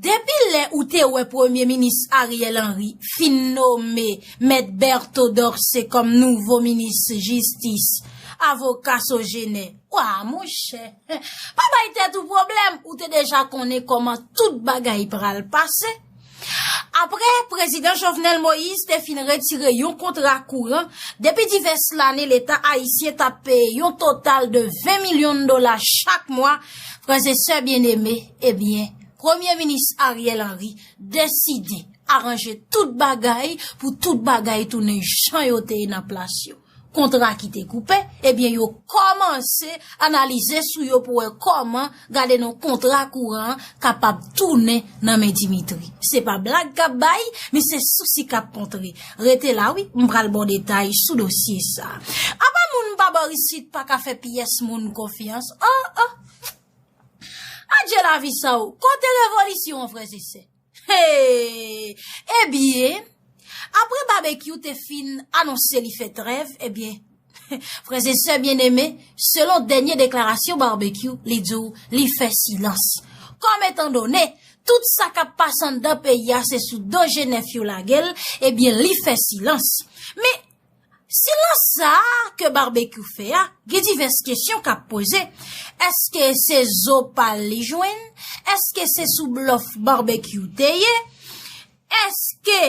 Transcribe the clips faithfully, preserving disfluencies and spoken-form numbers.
Depi lè ou te wè Premye Minis Ariel Henry fin nome Mèt Berto Dorcé kòm nouvo minis jistis, avoka Sogener, wa, monchè, pa bay tèt ou pwoblèm, ou te deja konnen kòman tout bagay pral pase. Apre Prezidan Jovenel Moïse te fin retire yon kontra kouran, depi divès lane Leta ayisyen t ap peye yon total de ven milyon dola chak mwa, frè e sè byeneme, ebyen, Premye Minis Ariel Henry deside aranje tout bagay pou tout bagay tounen jan yo te ye nan plas yo. Kontra ki te koupe, ebyen yo kòmanse analize sou yo pou wè kòman gade non kontra kouran an kapab tounen nan men Dimitri. Se pa blag k ap bay, men se sousi k ap kontre. Rete la wi, m pral ba w detay sou dosye sa. Apa moun pa bò isit pa ka fè pyès moun konfyans? Oh, oh. Adje lavi sa o. Kote revolisyon an, frè e sè? Hey! Ebyen, apre Babekyou te fin anonse li fè trèv, ebyen, frè e sè byeneme, selon dènye deklarasyon Babekyou, li di w li fè silans. Kòm etandone, tout sa k ap pase anndan peyi a se sou do G nèf yo lage l, ebyen, li fè silans. Men, silans sa a ke Babekyou fè a, gen divès kesyon k ap poze. Èske se zo pa l li jwenn? Èske se sou blòf Babekyou te ye? Èske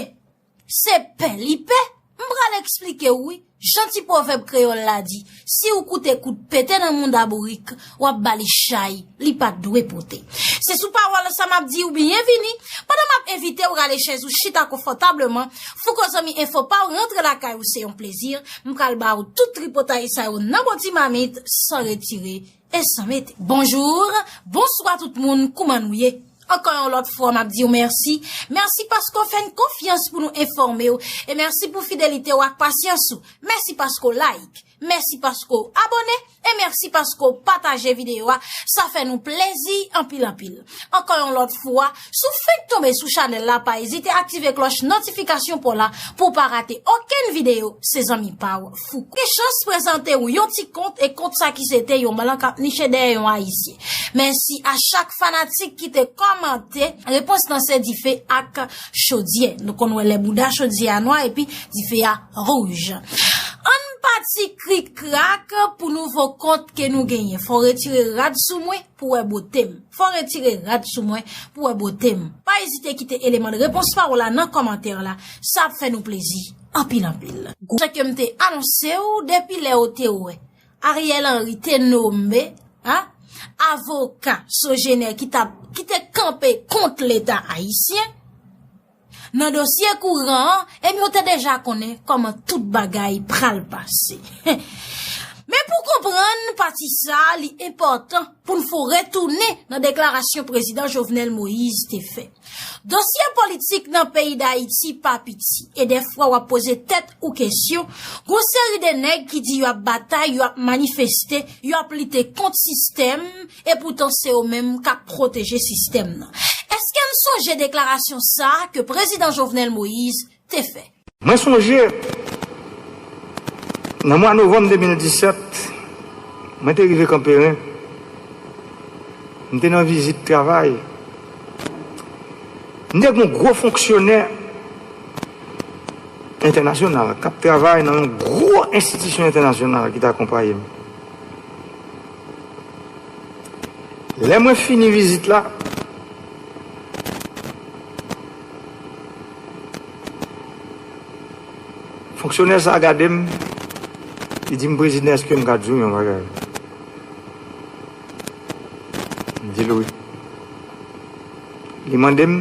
se pè li pè? M pral eksplike w wi. Jan ti pwovèb kreyòl la di, si w koute kout pete nan mouda bourik, w ap ba li chay li pa t dwe pote. Se sou pawòl sa m ap di w byenvini, pandan m ap envite w rale chèz ou chita konfòtableman, Fouco zanmi enfo pa w rantre lakay ou se yon plezi, m pral ba w tout tripotay sa yo nan bon ti mamit, san retire e san mete. Bonjou, bonswa tout moun, kouman nou ye? Ankò yon lòt fwa, m ap di w mèsi. Mèsi paske w fè n konfyans pou nou enfòme w. E mèsi pou fidelite w ak pasyans ou. Mèsi paske w like. Mèsi paske w abòne. E mèsi paske w pataje videyo a. Sa fè nou plezi anpil, anpil. Ankò yon lòt fwa, si w fenk tonbe sou chanèl la, pa ezite aktive klòch notifikasyon pa w la pou w pa rate okenn videyo. Se zanmi pa w Fouco. Gen chans prezante w yon ti kont, e kont sa ki se te yon blan k ap niche dèyè yon Ayisyen. Mèsi a chak fanatik ki te kòmante. Repons lan se dife ak chodyè. Nou konn wè lè bouda chodyè a nwa epi dife a wouj. Ann pati krik krak pou nouvo kont ke nou genyen. Fò w retire rad sou mwen pou w wè bote m. Fò w retire rad sou mwen pou w wè bote m. Pa ezite kite eleman de repons pa w la nan kòmantè la. Sa ap fè nou plezi anpil, anpil. Sa ke m te anonse w depi lè w te wè Ariel Henry te nome, a, avoka Sogener ki t ap, ki te kanpe kont Leta ayisyen nan dosye kouran an, ebyen, w te deja konnen kòman tout bagay pral pase. Men pou konprann pati sa a, li enpòtan pou n fè w retounen nan deklarasyon Prezidan Jovenel Moïse te fè. Dosye politik nan peyi Dayiti pa piti, e dèfwa w ap poze tèt ou kesyon, gon seri de nèg ki di y ap batay, y ap manifeste, y ap lite kont sistèm, e poutan se yo menm k ap pwoteje sistèm nan. Èske n sonje deklarasyon sa a ke Prezidan Jovenel Moïse te fè? Mwen sonje, nan mwa novanm de mil disèt, mwen te rive Kanperen, m te nan vizit travay. M te gen yon gwo fonksyonè entènasyonal k ap travay nan yon gwo enstitisyon entènasyonal ki te akonpaye m. Lè mwen fini vizit la, fonksyonè sa a gade m, li di m, "Prezidan, èske m ka di w yon bagay?" M di l, "Wi." Li mande m,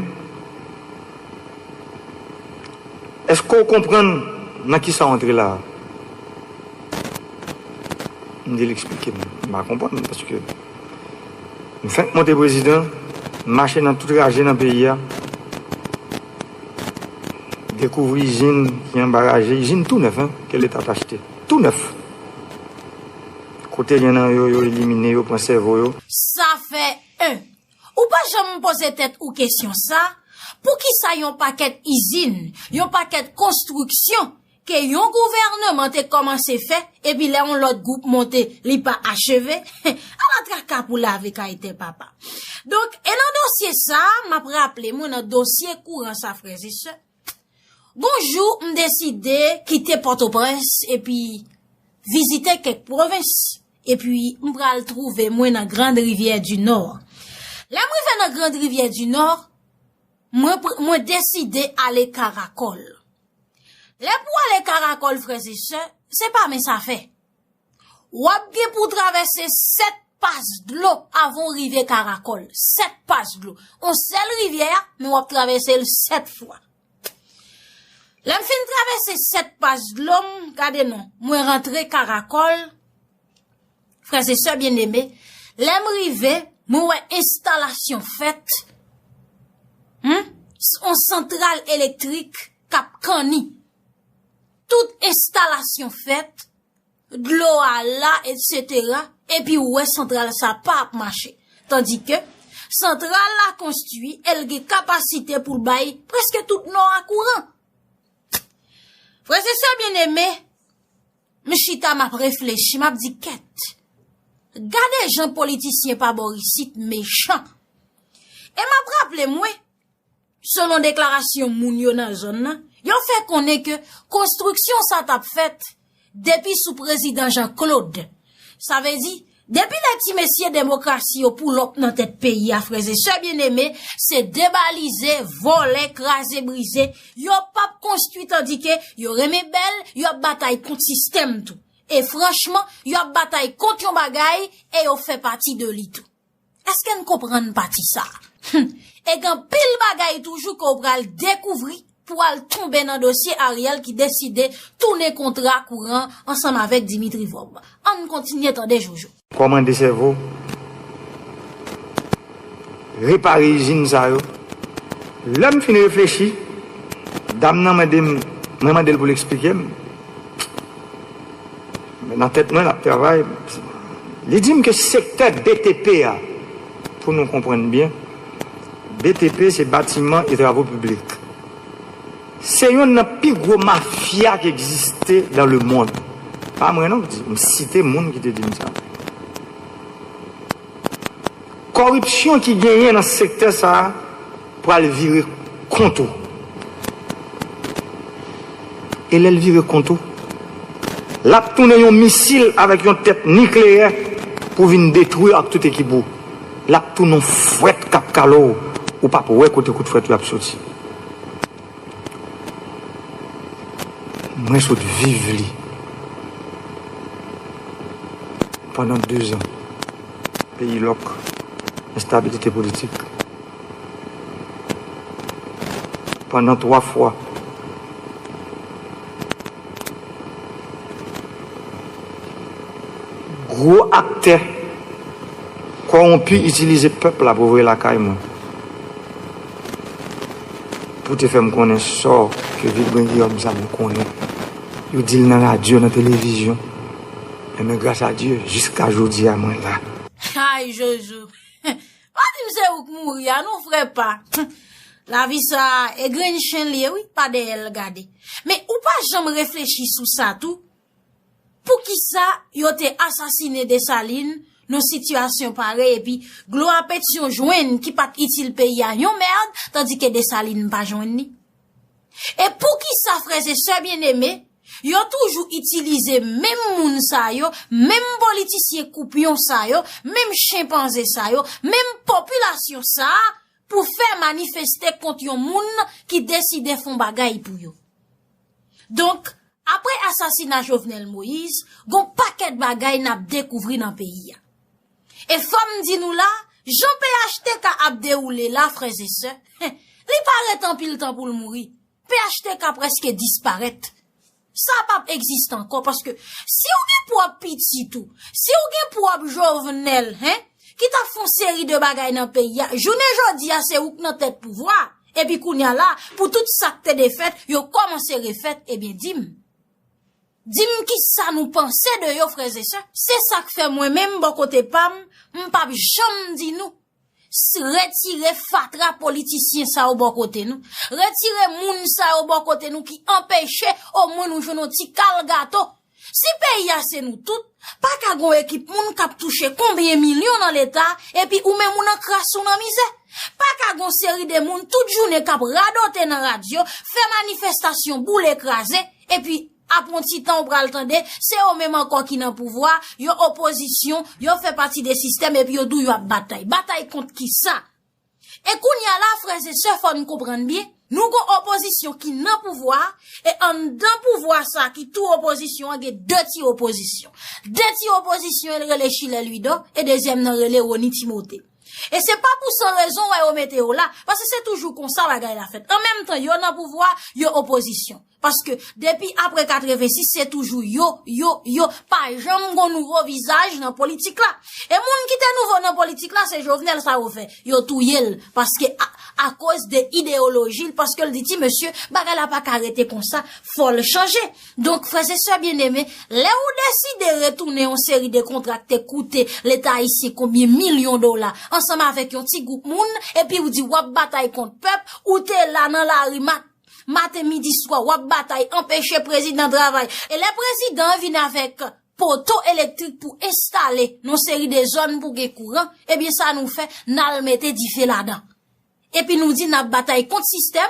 "Èske w konprann nan kisa w antre la a?" M di l, "Eksplike m." M pa konprann, paske m fenk monte prezidan, m mache nan tout raje nan peyi a, dekouvri izin ki anba raje, izin tou nèf, en, ke Leta t achte. Tou nèf. Kote gen nan yo, yo elimine yo, pran sèvo yo. Sa fè en. Ou pa janm poze tèt ou kesyon sa, poukisa yon pakèt izin, yon pakèt konstriksyon, ke yon gouvènman te kòmanse fè, epi lè yon lòt gwoup monte, li pa acheve. Ala traka pou lave kay tè papa. Donk, e nan dosye sa, m ap raple mwen nan dosye kouran sa, frè e sè. Gon jou, m deside kite Pòtoprens epi vizite kèk pwovens. Epi m pral twouve mwen nan Grande Rivière du Nord. Lè m rive nan Grande Rivière du Nord, mwen, pr- mwen deside ale Karakòl. Lè pou ale Karakòl, frè e sè, se pa mens afè. W ap gen pou w travèse sèt pas dlo avan w rive Karakòl. Sèt pas dlo. On sèl rivyè, men w ap travèse l sèt fwa. Lè m fin travèse sèt pas dlo, m gade non, mwen rantre Karakòl, frè e sè byeneme. Lè m rive, mwen wè enstalasyon fèt. Hmm? On santral elektrik k ap kanni. Tout enstalasyon fèt, dlo a la, etsetera, epi ou wè santral sa pa ap mache. Tandike santral la konstwi e l gen kapasite pou l bay prèske tout nò a kouran. Frè e sè byeneme, m chita, m ap reflechi, m ap di kèt. Gade jan politisyen pa bò isit mechan. E m ap raple mwen, selon deklarasyon moun yo nan zòn nan, yo fè konnen ke konstriksyon sa t ap fèt depi sou prezidan Jean Claude. Sa vle di, depi lè ti mesye demokrasi yo pull up nan tèt peyi a, frè e sè byeneme, se debalize, vòlè, kraze, brize. Yo p ap konstwi tandike yo renmen bèl, yo ap batay kont sistèm tou. E franchman, yo ap batay kont yon bagay e yo fè pati de li tou. Èske n konprann pati sa a? Hum. E gen anpil bagay toujou ke w pral dekouvri pou w al tonbe nan dosye Ariel ki deside tounen kontra kouran ansanm avèk Dimitri Vorbe. Ann kontinye tande Jojo. Kòmande sèvo, repare izin sa yo. Lè m fin reflechi, dam nan mande m, mwen mande l pou l eksplike m. Men nan tèt mwen, l ap travay. Li di m ke sektè B T P a, pou nou konprann byen, B T P se Bâtiments et Travaux Publics. Se yonn nan pi gwo mafya ki egziste dans le monde. Pa mwen non ki di, m site moun ki te di m sa. Kòripsyon ki genyen nan sektè sa a pral vire kont ou. E lè l vire kont ou, l ap tounen yon misil avèk yon tèt nikleyè pou vin detwi w ak tout ekip ou. L ap tounen yon fwèt k ap kale w, ou p ap wè kote kout fwèt yo ap soti. Mwen sot viv li pandan dezan. Peyi lòk, enstabilite politik. Pandan twa fwa, gwo aktè kòwonpi itilize pèp la pou voye lakay mwen. Pou te fè m konnen sò ke Vilbrun Guillaume sa m konnen. Yo di l nan radyo, nan televizyon. Enben, gras a Dye, jiska jodi a, mwen la. Ay, Jojo. Pa di m se ou k mouri a, non, frè pa. Lavi sa, e grenn chen l ye, wi, pa dèyè l gade. Men ou pa janm reflechi sou sa tou? Poukisa yo te asasinen Desalin nan sitiyasyon parèy epi Gloire Pétion jwenn ki pa t itil peyi a yon mèd, tandike Desalin pa jwenn li? E poukisa, frè e sè byeneme, yo toujou itilize menm moun sa yo, menm politisyen koupyon sa yo, menm chenpanze sa yo, menm popilasyon sa a pou fè manifeste kont yon moun ki deside fè yon bagay pou yo? Donk, apre asasina Jovenel Moïse, gon pakèt bagay n ap dekouvri nan peyi a. E fò m di nou la, jan P H T K ap dewoule la, frè e sè, li pa ret anpil tan pou l mouri. P H T K prèske disparèt. Sa p ap egziste ankò, paske si w gen pwòp pitit ou, si w gen pwòp Jovenel, hen, ki t ap fè yon seri de bagay nan peyi a, jounen jodi a se ou k nan tèt pouvwa. Epi kounye a la, pou tout sa k te defèt, yo kòmanse refèt, ebyen di m. Di m kisa nou panse de yo, frè e sè. Se sa k fè mwen menm bò kote pa m, m p ap janm di nou. s- retire fatra politisyen sa yo bò kote nou. Retire moun sa yo bò kote nou ki anpeche omwen nou jwenn yon ti kal gato. Si peyi a se nou tout, pa ka gon ekip moun k ap touche konbyen milyon nan Leta, epi ou menm ou nan kras ou nan mizè. Pa ka gon seri de moun tout jounen k ap radote nan radyo, fè manifestasyon boule kraze, epi apre yon ti tan ou pral tande, se yo menm ankò ki nan pouvwa, yo opozisyon, yo fè pati de sistèm, epi yo di w yo ap batay. Batay kont kisa? E kounye a la, frè e sè, fò n konprann byen, nou gon opozisyon ki nan pouvwa a, e anndan pouvwa sa a ki tou opozisyon an, gen de ti opozisyon. De ti opozisyon, el rele Chilè Lwidò, e dezyèm nan rele Rony Timote. E se pa pou san rezon wè yo mete yo la, paske se toujou konsa bagay la fèt. An menm tan, yo nan pouvwa, yo opozisyon. Paske depi apre katrevensis, se toujou yo, yo, yo. Pa janm gon nouvo vizaj nan politik la. E moun ki te nouvo nan politik la, se Jovenel sa yo fè. Yo touye l. Paske a, akoz de ideyoloji l, paske l di, ti mesye, bagay la pa ka rete konsa, fò l chanje. Donk, frè e sè byeneme, lè ou deside retounen yon seri de kontra k te koute Leta ayisyen konbyen milyon dola, ansanm avèk yon ti gwoup moun, epi ou di w ap batay kont pèp, ou te la nan lari mat maten, midi, swa, w ap batay, anpeche prezidan travay. E lè prezidan an vin avèk poto elektrik pou enstale nan yon seri de zòn pou gen kouran, ebyen sa nou fè, n al mete dife ladan. Epi nou di n ap batay kont sistèm,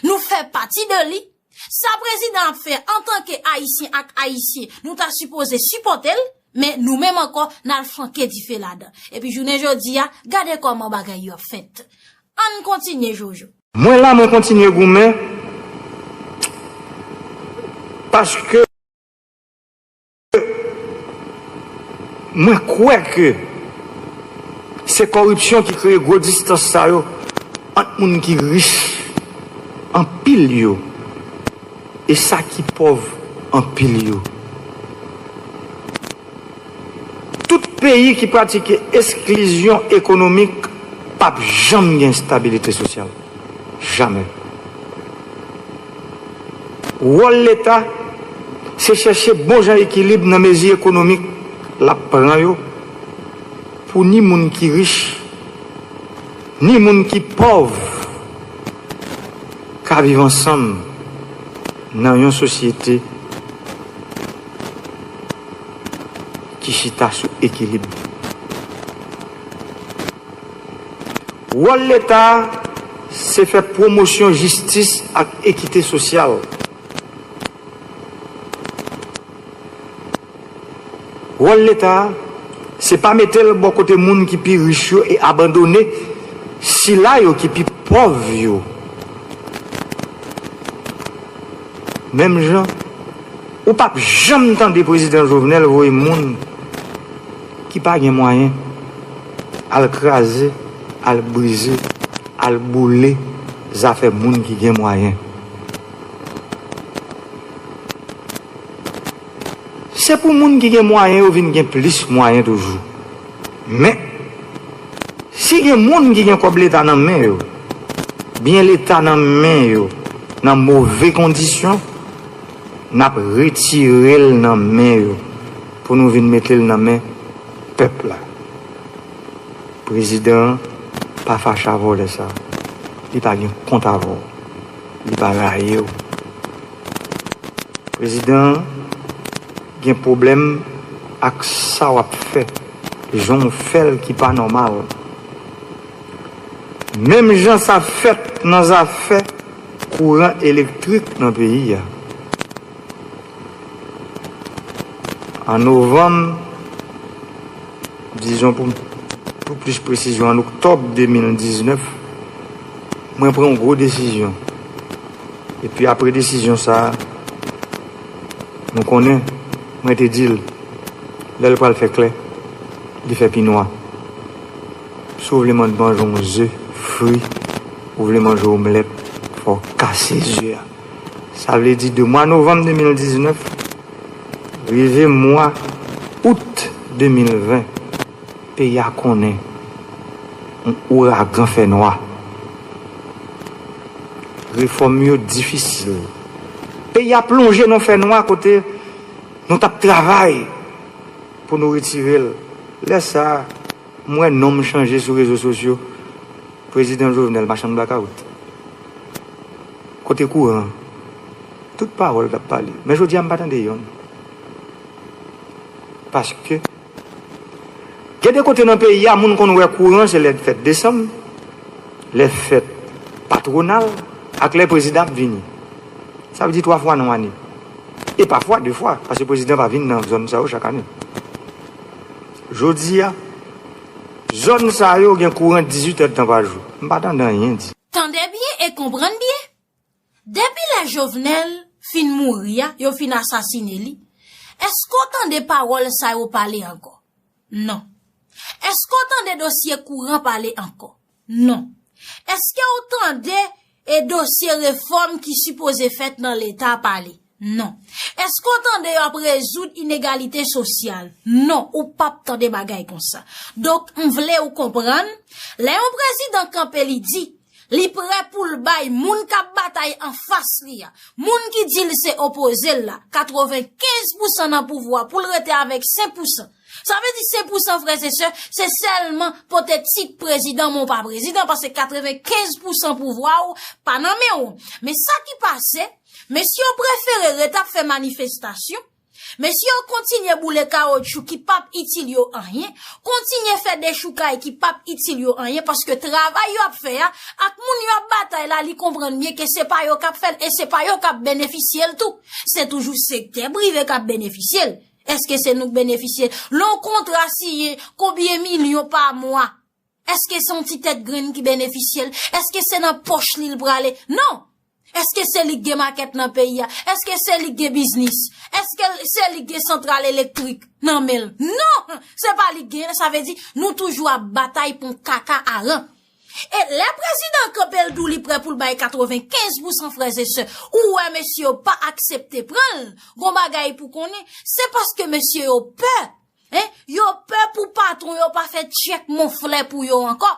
nou fè pati de li. Sa prezidan ap fè antanke Ayisyen ak Ayisyen, nou ta sipoze sipòte l, men nou menm ankò, n al flanke dife ladan. Epi jounen jodi a, gade kòman bagay yo ap fèt. Ann kontinye, Jojo. Mwen la, mwen kontinye goumen, paske mwen kwè ke se kòripsyon ki kreye gwo distans sa yo ant moun ki rich anpil yo e sa ki pòv anpil yo. Tout peyi ki pratike esklizyon ekonomik p ap janm gen estabilite sosyal. Jamè. Wòl Leta, se chèche bon jan ekilib nan mezi ekonomik l ap pran yo, pou ni moun ki rich, ni moun ki pòv ka viv ansanm nan yon sosyete ki chita sou ekilib. Wòl Leta a, se fè pwomosyon jistis ak ekite sosyal. Wòl Leta a, se pa mete l bò kote moun ki pi rich yo e abandone sila yo ki pi pòv yo. Menm jan, ou p ap janm tande prezidan Jovenel voye moun ki pa gen mwayen al kraze, al brize, al boule zafè moun ki gen mwayen. Se pou moun ki gen mwayen yo vin gen plis mwayen toujou. Men, si gen moun ki gen kòb Leta nan men yo, byen Leta nan men yo, nan move kondisyon, n ap retire l nan men yo pou nou vin mete l nan men pèp la. Prezidan an pa fache avè w lè sa a. Li pa gen kont avè w. Li pa rayi w. Prezidan an gen pwoblèm ak sa w ap fè, jan w fè l ki pa nòmal. Menm jan sa fèt nan zafè kouran elektrik nan peyi a. An novanm, dizon pou, pou plis presizyon, an oktòb de mil diznèf, mwen pran yon gwo desizyon. Epi apre desizyon sa a, nou konnen, mwen te di l, lè l pral fè klè, li fè pi nwa. Si w vle manje yon ze fri, ou vle manje omlèt, fò w kase ze a. Sa vle di de mwa novanm de mil diznèf rive mwa out de mil ven, peyi a konnen yon ouragan fènwa. Refòm yo difisil. Peyi a plonje nan fènwa kote nou t ap travay pou nou retire l. Lè sa a, m wè non m chanje sou rezo sosyo, Prezidan Jovenel machann blakawout. Kote kouran? Tout pawòl k ap pale. Men jodi a m pa tande yonn. Paske gen de kote nan peyi a, moun konn wè kouran se lè fèt desanm, lè fèt patwonal, ak lè prezidan ap vini. Sa vle di twa fwa nan ane. E pafwa de fwa, paske prezidan pa vin nan zòn sa yo chak ane. Jodi a, zòn sa yo gen kouran dizuit èdtan pa jou. M pa tande anyen di. Tande byen e konprann byen. Depi lè Jovenel fin mouri a, yo fin asasine li, èske w tande pawòl sa yo pale ankò? Non. Èske w tande dosye kouran pale ankò? Non. Èske w tande e dosye refòm ki sipoze fèt nan Leta pale? Non. Èske w tande y ap rezoud inegalite sosyal? Non, ou p ap tande bagay konsa. Donk, m vle w konprann, lè yon prezidan kanpe li di, li prè pou l bay moun k ap batay anfas li a, moun ki di l se opoze l la, katrevenkenz pousan nan pouvwa pou l rete avèk senk pousan. Sa vle di senk pousan frè e sè, se sèlman pote tit prezidan, men w pa prezidan, paske katrevenkenz pousan pouvwa w pa nan men w. Men sa ki pase, mesye yo prefere ret ap fè manifestasyon, mesye yo kontinye boule kawotchou ki p ap itil yo anyen, kontinye fè dechoukay ki p ap itil yo anyen, paske travay yo ap fè a, ak moun yo ap batay la, li konprann byen ke se pa yo k ap fè l, e se pa yo k ap benefisye l tou. Se toujou sektè prive k ap benefisye l. Èske se nou k benefisye? Lè yon kontra siyen, konbyen milyon pa mwa? Èske se yon ti tèt grenn ki benefisye l? Èske se nan pòch li l prale? Non! Èske se li k gen makèt nan peyi a? Èske se li k gen biznis? Èske se li k gen santral elektrik nan men l? Non! Se pa li k genyen, sa vle di nou toujou ap batay pou yon kaka aran. E lè prezidan kanpe l di w li prè pou l bay katrevenkenz pousan frè e sè, ou wè mesye yo pa aksepte pran l, gon bagay pou konnen, se paske mesye yo pè. Hein? Yo pè pou patwon yo pa fè tchèk monflè pou yo ankò.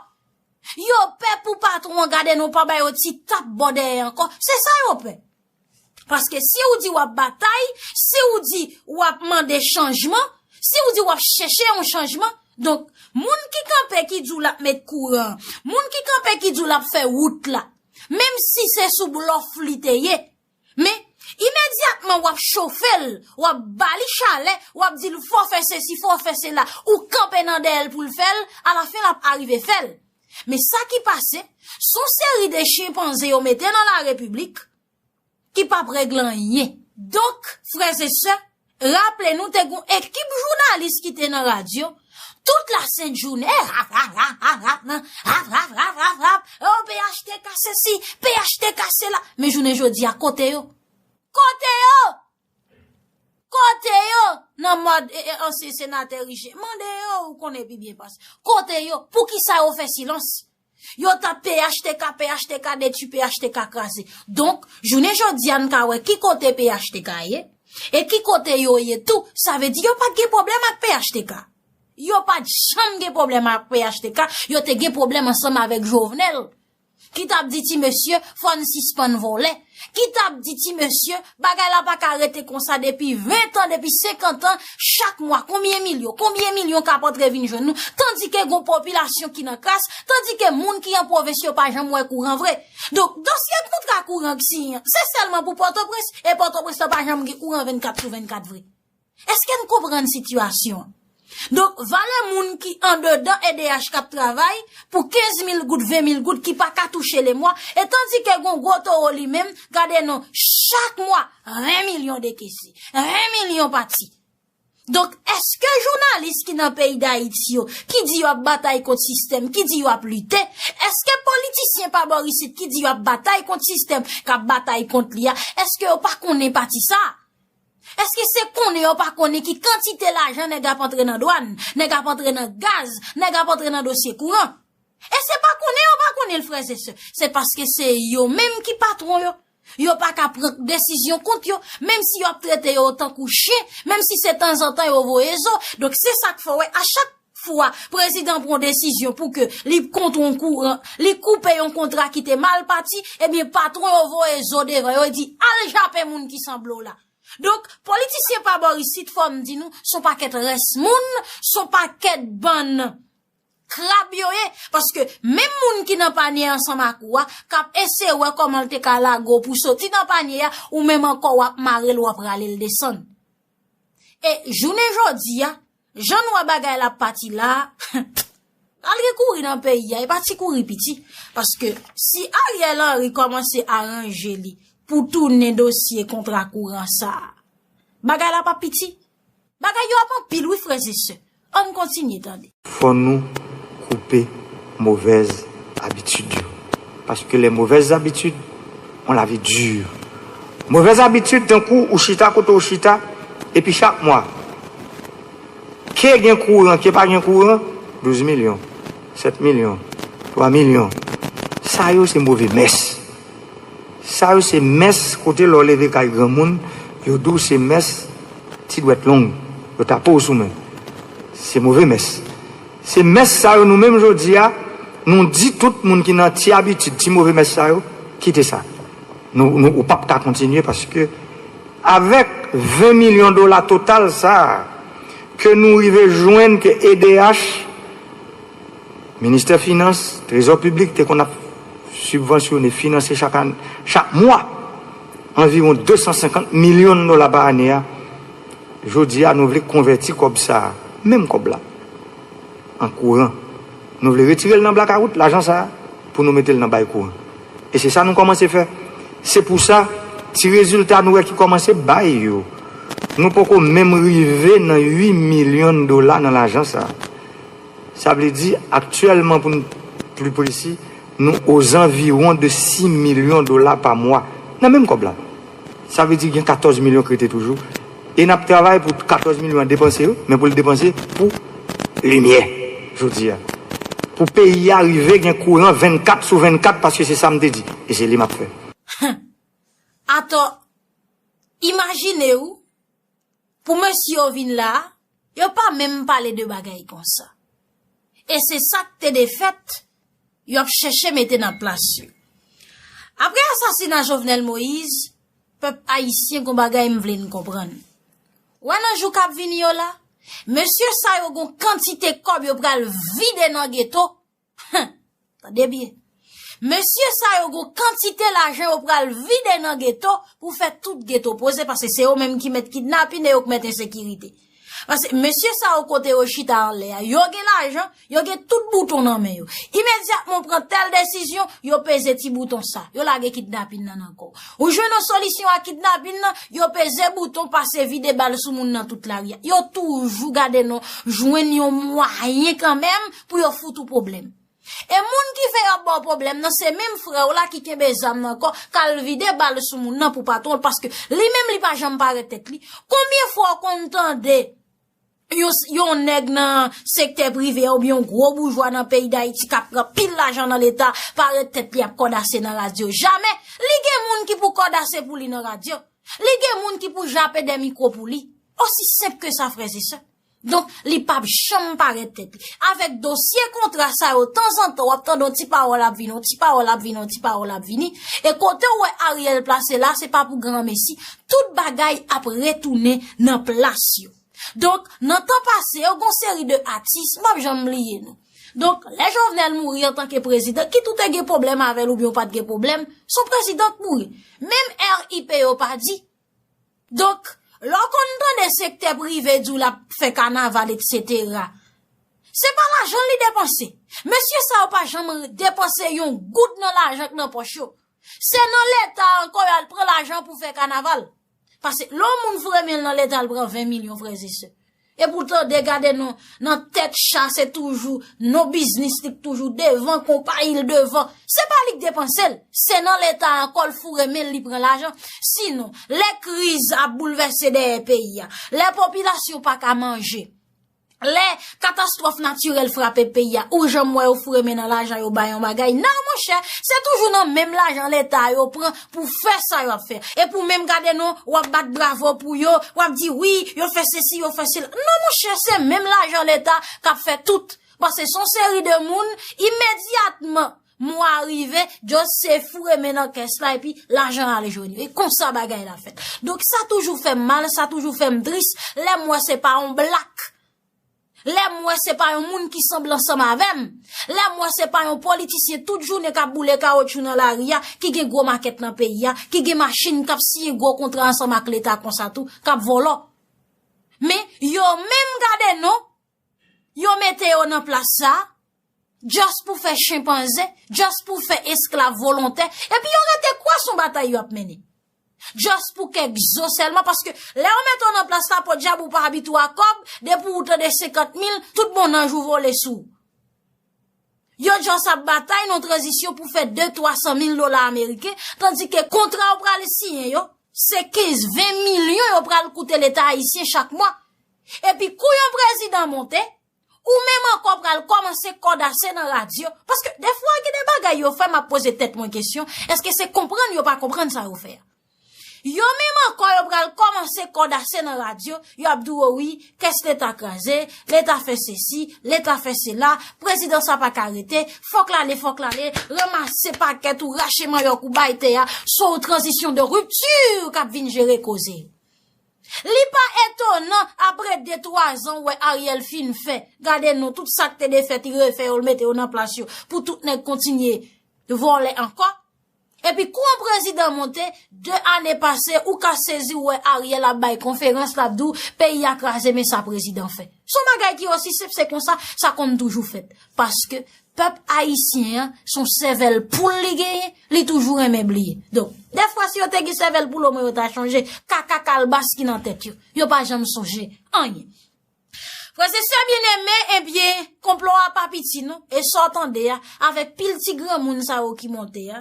Yo pè pou patwon an gade nou pa ba yo ti tap bò dèyè ankò. Se sa yo pè. Paske si w di w ap batay, si w di w ap mande chanjman, si w di w ap chèche yon chanjman, donk, moun ki kanpe ki di w l ap met kouran, moun ki kanpe ki di w l ap fè wout la, menm si se sou blòf li te ye, men, imedyatman w ap chofe l, w ap ba li chalè, w ap di l fò fè sesi, fò fè sela, ou kanpe nan dèyè l pou l fè l, alafen l ap arive fè l. Men sa ki pase, s on seri de chenpanze yo mete nan larepiblik, ki p ap regle anyen. Donk, frè e sè, raple nou te gon ekip jounalis ki te nan radyo, tout lasent jounen, rap, rap, rap, rap, rap, nan, rap, rap, rap, rap, rap, oh, P H T K sesi, P H T K sela. Men jounen jodi a, kote yo? Kote yo? Kote yo? Nan mòd e, e, ansyen senatè Riche. Mande yo, ou konnen pi byen pase. Kote yo? Poukisa yo fè silans? Yo t ap P H T K, P H T K detwi, P H T K kraze. Donk, jounen jodi a, n ka wè ki kote P H T K ye, e ki kote yo ye tou. Sa vle di yo pa t gen pwoblèm ak P H T K. Yo pa t janm gen pwoblèm ak P H T K, yo te gen pwoblèm ansanm avèk Jovenel, ki t ap di ti mesye, fò n sispann vòlè, ki t ap di ti mesye, bagay la pa ka rete konsa depi ven tan, depi senkant an, chak mwa, konbyen milyon, konbyen milyon k ap antre vin jwenn nou, tandike gon popilasyon ki nan kras, tandike moun ki an pwovens yo pa janm wè kouran vre. Donk, dosye kontra kouran k siyen an, se sèlman pou Pòtoprens, e Pòtoprens la pa janm gen kouran vennkat sou vennkat vre. Èske n konprann sitiyasyon an? Donk, valè moun ki andedan E D H k ap travay pou kenz mil goud, ven mil goud ki pa ka touche lemwa, e tandike gon gwo towo li menm, gade non, chak mwa, ven milyon dekese, ven milyon pati. Donk, èske jounalis ki nan peyi Dayiti yo, ki di yo ap batay kont sistèm, ki di yo ap lite, èske politisyen pa bò isit ki di yo ap batay kont sistèm, k ap batay kont li a, èske yo pa konnen pati sa a? Èske se konnen yo pa konnen ki kantite lajan nèg ap antre nan dwàn, nèg ap antre nan gaz, nèg ap antre nan dosye kouran? E se pa konnen yo pa konnen l, frè e sè. Se paske se yo menm ki patwon yo. Yo pa ka pran desizyon kont yo, menm si yo ap trete yo tankou chen, menm si se tanzantan yo voye zo. Donk, se sa k fè w wè, a chak fwa prezidan pran desizyon pou ke li kont yon kouran, li koupe yon kontra ki te mal pati, ebyen, patwon yo voye zo devan yo, yo di, al jape moun ki sanble w la. Donk, politisyen pa bò isit, fò m di nou, s on pakèt rès moun, s on pakèt bann krab yo ye, paske menm moun ki nan panye ansanm ak ou a, k ap eseye wè kòman l te ka lage w pou soti nan panye a, ou menm ankò w ap mare l, w ap rale l desann. E jounen jodi a, jan n wè bagay la ap pati la, al gen kouri nan peyi a, e pa ti kouri piti. Paske si Ariel Henry kòmanse aranje li pou tounen dosye kontra kouran sa a, bagay la p ap piti. Bagay yo ap anpil wi, frè e sè. Ann kontinye tande. Fò nou koupe movèz abitid yo. Parce que les mauvaises habitudes ont la vie dure. Movèz abitid tankou ou chita kote ou chita, epi chak mwa, ke gen kouran, ke pa gen kouran, douz milyon, sèt milyon, twa milyon. Sa yo se move mès. Sa yo se mès kote lè w leve kay granmoun, yo di w se mès ti dwèt long, yo tape w sou men. Se move mès. Se mès sa yo nou menm jodi a, nou di tout moun ki nan ti abitid, ti move mès sa yo, kite sa. Nou, nou, ou p ap ka kontinye paske avèk ven milyon dola total sa a, ke nou rive jwenn ke E D H, Ministè Finans, Trezò Piblik te konn ap sibvansyone, finanse chak ane, chak mwa, anviwon de san senkant milyon dola pa ane a. Jodi a, nou vle konvèti kòb sa a, menm kòb la, an kouran. Nou vle retire l nan blakawout, lajan sa a, pou nou mete l nan bay kouran. E se sa nou kòmanse fè. Se pou sa, ti rezilta nou wè ki kòmanse bay yo. Nou poko menm rive nan uit milyon dola nan lajan sa a. Sa vle di, aktyèlman, pou n pli presi, nou ozanviwon de sis milyon dola pa mwa nan menm kòb la. Sa vle di gen katòz milyon k rete toujou. E n ap travay pou katòz milyon an depanse yo, men pou l depanse pou limyè, jodi a. Pou peyi a rive gen kouran vennkat sou vennkat, paske se sa m te di. E se li m ap fè. Atò, imajine w, pou mesye yo vin la a, yo pa menm pale de bagay konsa. E se sa k te defèt, yo ap chèche mete nan plas yo. Apre asasina Jovenel Moïse, pèp ayisyen gon bagay m vle n konprann. Wè nan jou k ap vini yo la, mesye sa yo gon kantite kòb yo pral vide nan geto. Tande byen. Mesye sa yo gon kantite lajan yo pral vide nan geto pou fè tout geto poze, paske se yo menm ki mèt kidnapin e yo k mèt ensekirite. Paske mesye sa yo kote yo chita anlè a, yo gen lajan, yo gen tout bouton nan men yo. Imedyatman w pran tèl desizyon, yo peze ti bouton sa. Yo lage kidnapin nan nan kò w. Ou jwenn yon solisyon a kidnapin nan, yo peze bouton pase vide bal sou moun nan tout lari a. Yo toujou gade non, jwenn yon mwayen kanmenm pou yo fout ou pwoblèm. E moun ki fè y ap ba w pwoblèm nan, se menm frè w la ki kenbe zam nan kò, k al vide bal sou moun nan pou patwon l, paske li menm li pa janm parèt tèt li. Konbyen fwa w konn tande yon, yon nèg nan sektè prive a oubyen yon gwo boujwa nan peyi Dayiti k ap pran pil lajan nan Leta, parèt tèt li ap kòdase nan radyo? Jamè! Li gen moun ki pou kòdase pou li nan radyo. Li gen moun ki pou jape dè mikwo pou li. Osi senp ke sa, frè e sè. Donk, li p ap janm parèt tèt li. Avèk dosye kontra sa yo, tanzantan, w ap tande yon ti pawòl ap vini, yon ti pawòl ap vini, yon ti pawòl ap vini. E kote w wè Ariel plase la, se pa pou granmesi. Tout bagay ap retounen nan plas yo. Donk, nan tan pase yo, gon seri de atis, m p ap janm bliye nou. Donk, lè Jovenel mouri antanke prezidan, kit ou te gen pwoblèm avè l oubyen w pa t gen pwoblèm, se yon prezidan k mouri. Menm R I P yo pa di. Donk, lè w konn tande sektè prive di w l ap fè kanaval, etsetera, se pa lajan l li depanse. Mesye sa yo pa janm depanse yon goud nan lajan k nan pòch yo. Se nan Leta ankò y al pran lajan pou fè kanaval. Paske lè yon moun foure men l nan Leta, l pran ven milyon, frè e sè. Epi w tande, gade non, nan tèt cha, se toujou non biznis li k toujou devan, konpayi l devan. Se pa li k depanse l. Se nan Leta ankò l foure men l, li pran lajan. Sinon, lè kriz ap boulvèse dèyè peyi a, lè popilasyon pa ka manje, lè katastwòf natirèl frape peyi a, ou janm wè yo foure men nan lajan yo bay yon bagay? Non, monchè, se toujou nan menm lajan Leta a yo pran pou fè sa y ap fè. Epi w menm gade non, w ap bat bravo pou yo, w ap di wi, yo fè sesi, yo fè sela. Non, monchè, se menm lajan Leta k ap fè tout. Paske se yon seri de moun, imedyatman mwa rive, just se foure men nan kès la, epi lajan ale jwenn yo. E konsa bagay la fèt. Donk, sa toujou fè m mal, sa toujou fè m tris, lè m wè se pa yon blak Lè m wè se pa yon moun ki sanble ansanm avè m, lè m wè se pa yon politisyen tout jounen k ap boule kawotchou nan lari a, ki gen gwo makèt nan peyi a, ki gen machin, k ap siyen gwo kontra ansanm ak Leta konsa tou, k ap vòlò. Men, yo menm gade non, yo mete yo nan plas sa, just pou fè chenpanze, just pou fè esklav volontè, epi yo rete kwè se yon batay yo ap mennen. Just pou kèk zo sèlman, paske lè yo mete w nan plas la, podyab ou pa abitye a kòb, depi ou tande senkant mil, tout bon nanj ou vole sou. Yo just ap batay nan tranzisyon pou fè de, twa san mil dola ameriken, tandike kontra yo pral siyen yo, se kenz, ven milyon yo pral koute Leta ayisyen chak mwa. Epi kou yon prezidan monte, ou menm ankò pral kòmanse kòdase nan radyo, paske defwa gen de bagay yo fè, m ap poze tèt mwen kesyon, èske se konprann yo pa konprann sa yo fè a? Yo menm ankò yo pral kòmanse kòdase nan radyo, y ap di w wi, kès Leta kraze, Leta fè sesi, Leta fè sela, prezidan sa pa ka rete, fòk l ale, fòk l ale, ranmase pakèt ou, rache manyòk ou, bay tè a, se yon tranzisyon de ripti k ap vin jere koze. Li pa etonan, apre de, twa zan, w wè Ariel fin fè. Gade non, tout sa k te defèt, li refè yo, l mete yo nan plas yo, pou tout nèg kontinye vòlè ankò. Epi kou yon prezidan monte, de ane pase, ou ka sezi w wè Ariel ap bay konferans, l ap di w, peyi a kraze, men sa prezidan fè. Se yon bagay ki osi senp, se konsa, sa konn toujou fèt. Paske pèp ayisyen an, se yon sèvèl poul li genyen, li toujou renmen bliye. Donk, defwa, si yo te gen sèvèl poul, omwen yo ta chanje kaka kalbas ki nan tèt yo. Yo pa janm sonje anyen. Frè e sè byeneme, ebyen, konplo a pa piti non. E sa w tande a, avèk pil ti granmoun sa yo ki monte a,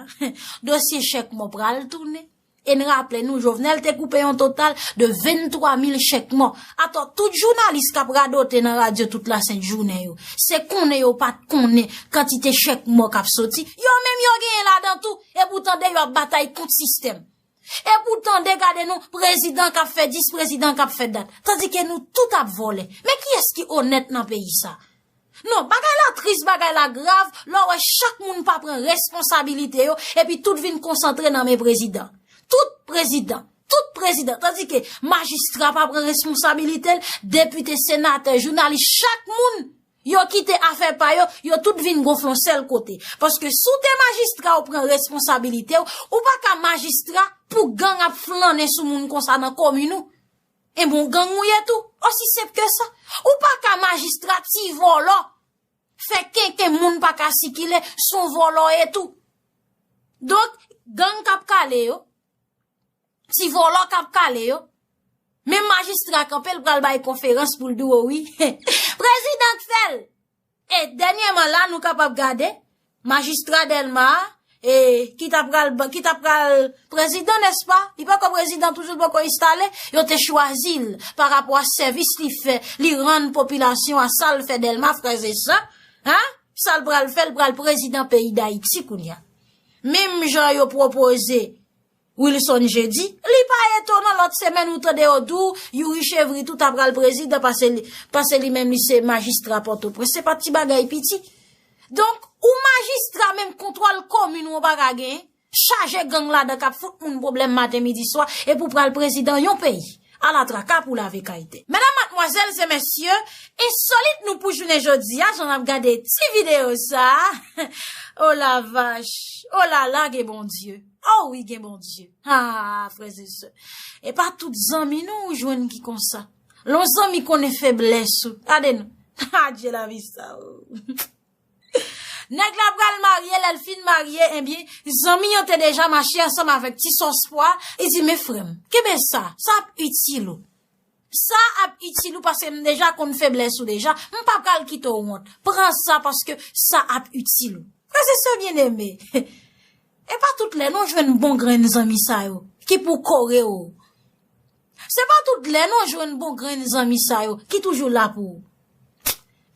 dosye chèk mò pral tounen. E n raple nou, Jovenel te koupe yon total de venntwa mil chèk mò. Atò, tout jounalis k ap radote nan radyo tout lasent jounen yo, se konnen yo pa t konnen kantite chèk mò k ap soti. Yo menm yo genyen ladan tou, e pou tande yo ap batay kont sistèm. E pou tande, gade non, prezidan k ap fè dis, prezidan k ap fè dat. Tandike nou tout ap vòlè. Men kiyès ki onèt nan peyi sa? Non, bagay la tris, bagay la grav, lè w wè chak moun pa pran responsabilite yo, epi tout vin konsantre nan men prezidan. Tout prezidan, tout prezidan. Tandike majistra pa pran responsabilite l, depite, senatè, jounalis, chak moun, yo kite afè pa yo, yo tout vin gonfle yon sèl kote. Paske si w te majistra, ou pran responsabilite w, ou pa ka majistra pou gang ap flannen sou moun konsa nan komin ou. E bon, gang ou ye tou, osi senp ke sa. Ou pa ka majistra, ti vòlò, fè kenken moun pa ka sikile, se yon vòlò ye tou. Donk, gang k ap kale yo, ti vòlò k ap kale yo, menm majistra kanpe, l pral bay konferans pou l di w wi. Prezidan k fè l. E dènyèman la, nou kapab gade, majistra Dèlma a, e, ki ta pral, ki ta pral prezidan, nèspa? Li poko prezidan toujou, li poko enstale, yo te chwazi l pa rapò a sèvis li fè, li rann popilasyon a, sa l fè Dèlma, frè e sè, en? Sa l pral fè, l pral prezidan peyi Dayiti kounye a. Menm jan yo pwopoze Wilson Jeudi, li pa etonan, lòt semèn ou tande yo di w Youri Chevry tou ta pral prezidan, paske li, paske li menm li se majistra Pòtoprens. Se pa ti bagay piti. Donk, ou majistra, menm kontwòl komin ou pa ka genyen. Chaje gang ladan k ap fout moun pwoblèm maten, midi, swa, epi w pral prezidan yon peyi. Ala traka pou lave kay tè. Medam, madmwazèl e mesye, ensolit nou pou jounen jodi a, jan n ap gade ti videyo sa a. O la vach, o la la, gen Bondye. O wi, gen Bondye. Ah, frè e sè. E pa tout zanmi non ou jwenn ki konsa. Lè yon zanmi konnen feblès ou, gade non. Adye lavi sa o. Nèg la pral marye, lè l fin marye, ebyen, zanmi an te deja mache ansanm avèk ti sòs pwa, li di, men frè m, kenbe sa, sa ap itil ou. Sa ap itil ou paske m deja konn feblès ou deja, m pa pral kite w wont. Pran sa paske sa ap itil ou. Frè e sè byeneme, e pa tout lè non jwenn bon grenn zanmi sa yo ki pou kore w. Se pa tout lè non jwenn bon grenn zanmi sa yo ki toujou la pou ou.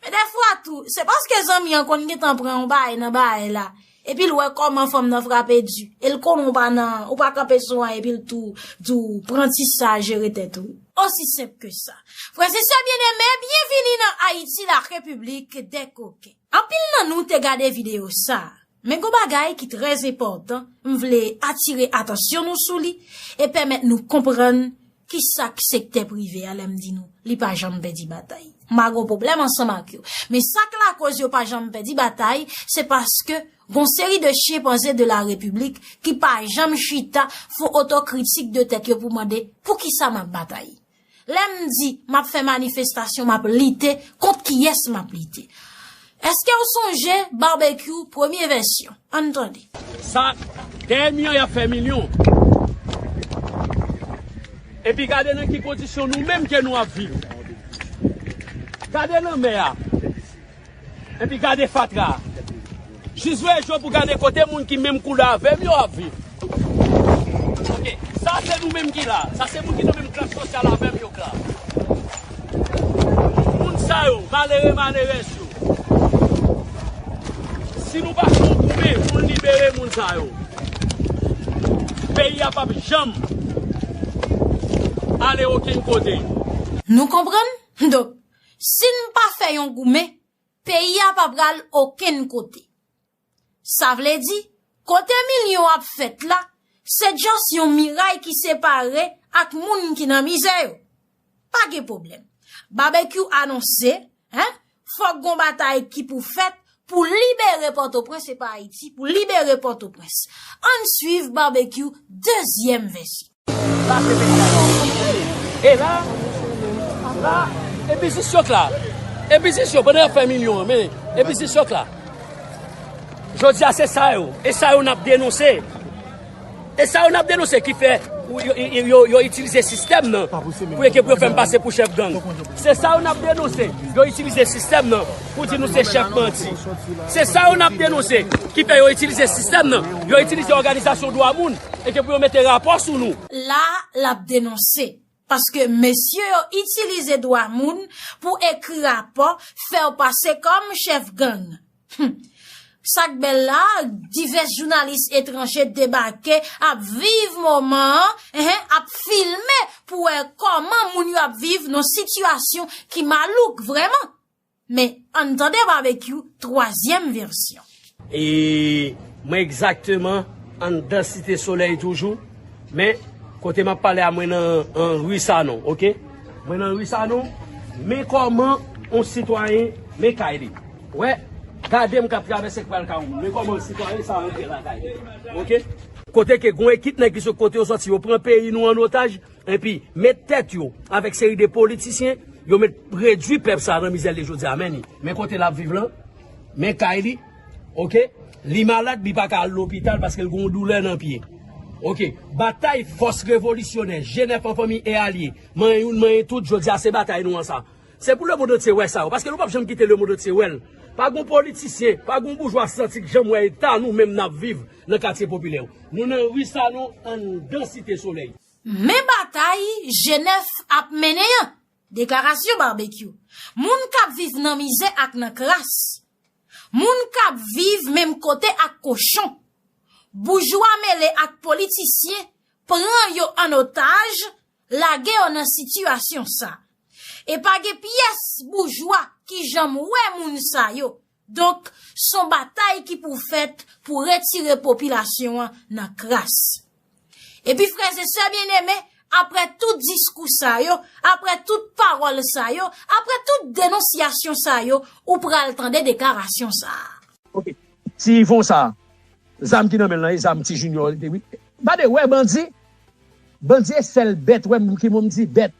Men dèfwa tou, se paske zanmi an konn gentan pran yon bagay nan bagay la, epi l wè kòman fanm nan frape di, e l konnen w pa nan, ou pa kanpe sou anyen, epi l tou di w pran ti sa, jere tèt ou. Osi senp ke sa. Frè e sè byeneme, byenvini nan Ayiti, la République des coquins. Anpil nan nou te gade videyo sa a. Men gon bagay ki trè enpòtan, m vle atire atansyon nou sou li e pèmèt nou konprann Kisa k sektè prive a lè m di nou li pa janm pèdi batay? M pa gon pwoblèm ansanm ak yo. Men sa k lakoz yo pa janm pèdi batay, se paske gon seri de chimpanze de la repiblik ki pa janm chita fè otokritik de tèt yo pou mande poukisa m ap batay. Lè m di m ap fè manifestasyon, m ap lite, kont kiyès m ap lite? Èske w sonje Barbecue premye vèsyon? Ann tande. Sa, dèyè mi an, y ap fè milyon. Epi gade nan ki kondisyon nou menm ke nou ap viv. Gade lanmè a. Epi gade fatra. Jis voye je w pou gade kote moun ki menm koulè avè m yo ap viv. Ok, sa se nou menm ki la. Sa se moun ki nan menm klas sosyal avè m yo k la. Moun sa yo, malere, malerèz yo. Si nou pa fè yon goumen pou n libere moun sa yo, peyi a p ap janm ale okenn kote. Nou konprann? Donk, si n pa fè yon goumen, peyi a pa pral okenn kote. Sa vle di, kote milyon ap fèt la, se just yon miray ki separe ak moun ki nan mizè yo. Pa gen pwoblèm. Barbecue anonse, en, fòk gon batay ki pou fèt pou libere Pòtoprens, se pa Ayiti, pou libere Pòtoprens. Ann swiv Barbecue dezyèm vèsyon. Sa se peyi a yo ap konprann. E la, la, e biznis yo k la. E biznis yo, pandan y ap fè milyon an, men e biznis yo k la. Jodi a, se sa yo, e sa yo n ap denonse. E sa yo n ap denonse ki fè yo, yo, yo, yo itilize sistèm nan pou yo, pou yo fè m pase pou chèf gang. Se sa yo n ap denonse. Yo itilize sistèm nan pou di nou se chèf bandi. Se sa yo n ap denonse ki fè yo itilize sistèm nan. Yo itilize òganizasyon dwa moun e ke pou yo mete rapò sou nou. La, l ap denonse. Paske mesye yo itilize dwa moun pou ekri rapò, fè w pase kòm chèf gang. Hum. Sa k bèl la, divès jounalis etranje debake, ap viv moman an, en, ap filme pou wè kòman moun yo ap viv nan sitiyasyon ki malouk vrèman. Men, ann tande Barbecue twazyèm vèsyon. E mwen egzakteman anndan Site Solèy toujou, men kote m ap pale a, mwen nan, an ri Sanon, oke? Mwen nan ri Sanon, men kòman yon sitwayen, men kay li. Wè, gade m k ap travèse k pral kay yon moun. Men kòman yon sitwayen sa rantre lakay li, oke? Kote ke gon ekip nèg ki sot kote yo sòti, yo pran peyi nou an otaj, epi met tèt yo avèk seri de politisyen, yo met redui pèp sa nan mizè l ye jodi a, men li. Men kote l ap viv lan, men kay li, oke? Li malad, li pa ka al lopital paske l gon doulè nan pye. Oke, batay fòs revolisyonè, G nèf an fanmi e alye, manyen youn, manyen tout, jodi a se batay nou an sa. Se pou lemonn antye wè sa yo, paske nou p ap janm kite lemonn antye wè l. Pa gon politisyen, pa gon boujwa santi k janm wè eta nou menm n ap viv nan katye popilè yo. Nou nan ri Sanon anndan Site Solèy. Men batay G nèf ap mennen an. Deklarasyon Barbecue. Moun k ap viv nan mizè ak nan kras. Moun k ap viv menm kote ak kochon. Boujwa mele ak politisyen pran yo an otaj, lage yo nan sitiyasyon sa. E pa gen pyès boujwa ki janm wè moun sa yo. Donk, s on batay ki pou fèt pou retire popilasyon an nan kras. Epi, frè e sè byeneme, apre tout diskou sa yo, apre tout pawòl sa yo, apre tout denonsyasyon sa yo, ou pral tande deklarasyon sa a. Ok. Ti Yvon sa, zam ki nan men l lan, e zam Ti Junior li te, wi. Gade, wè bandi, bandi e sèl bèt, wè, m ki, bon, m di bèt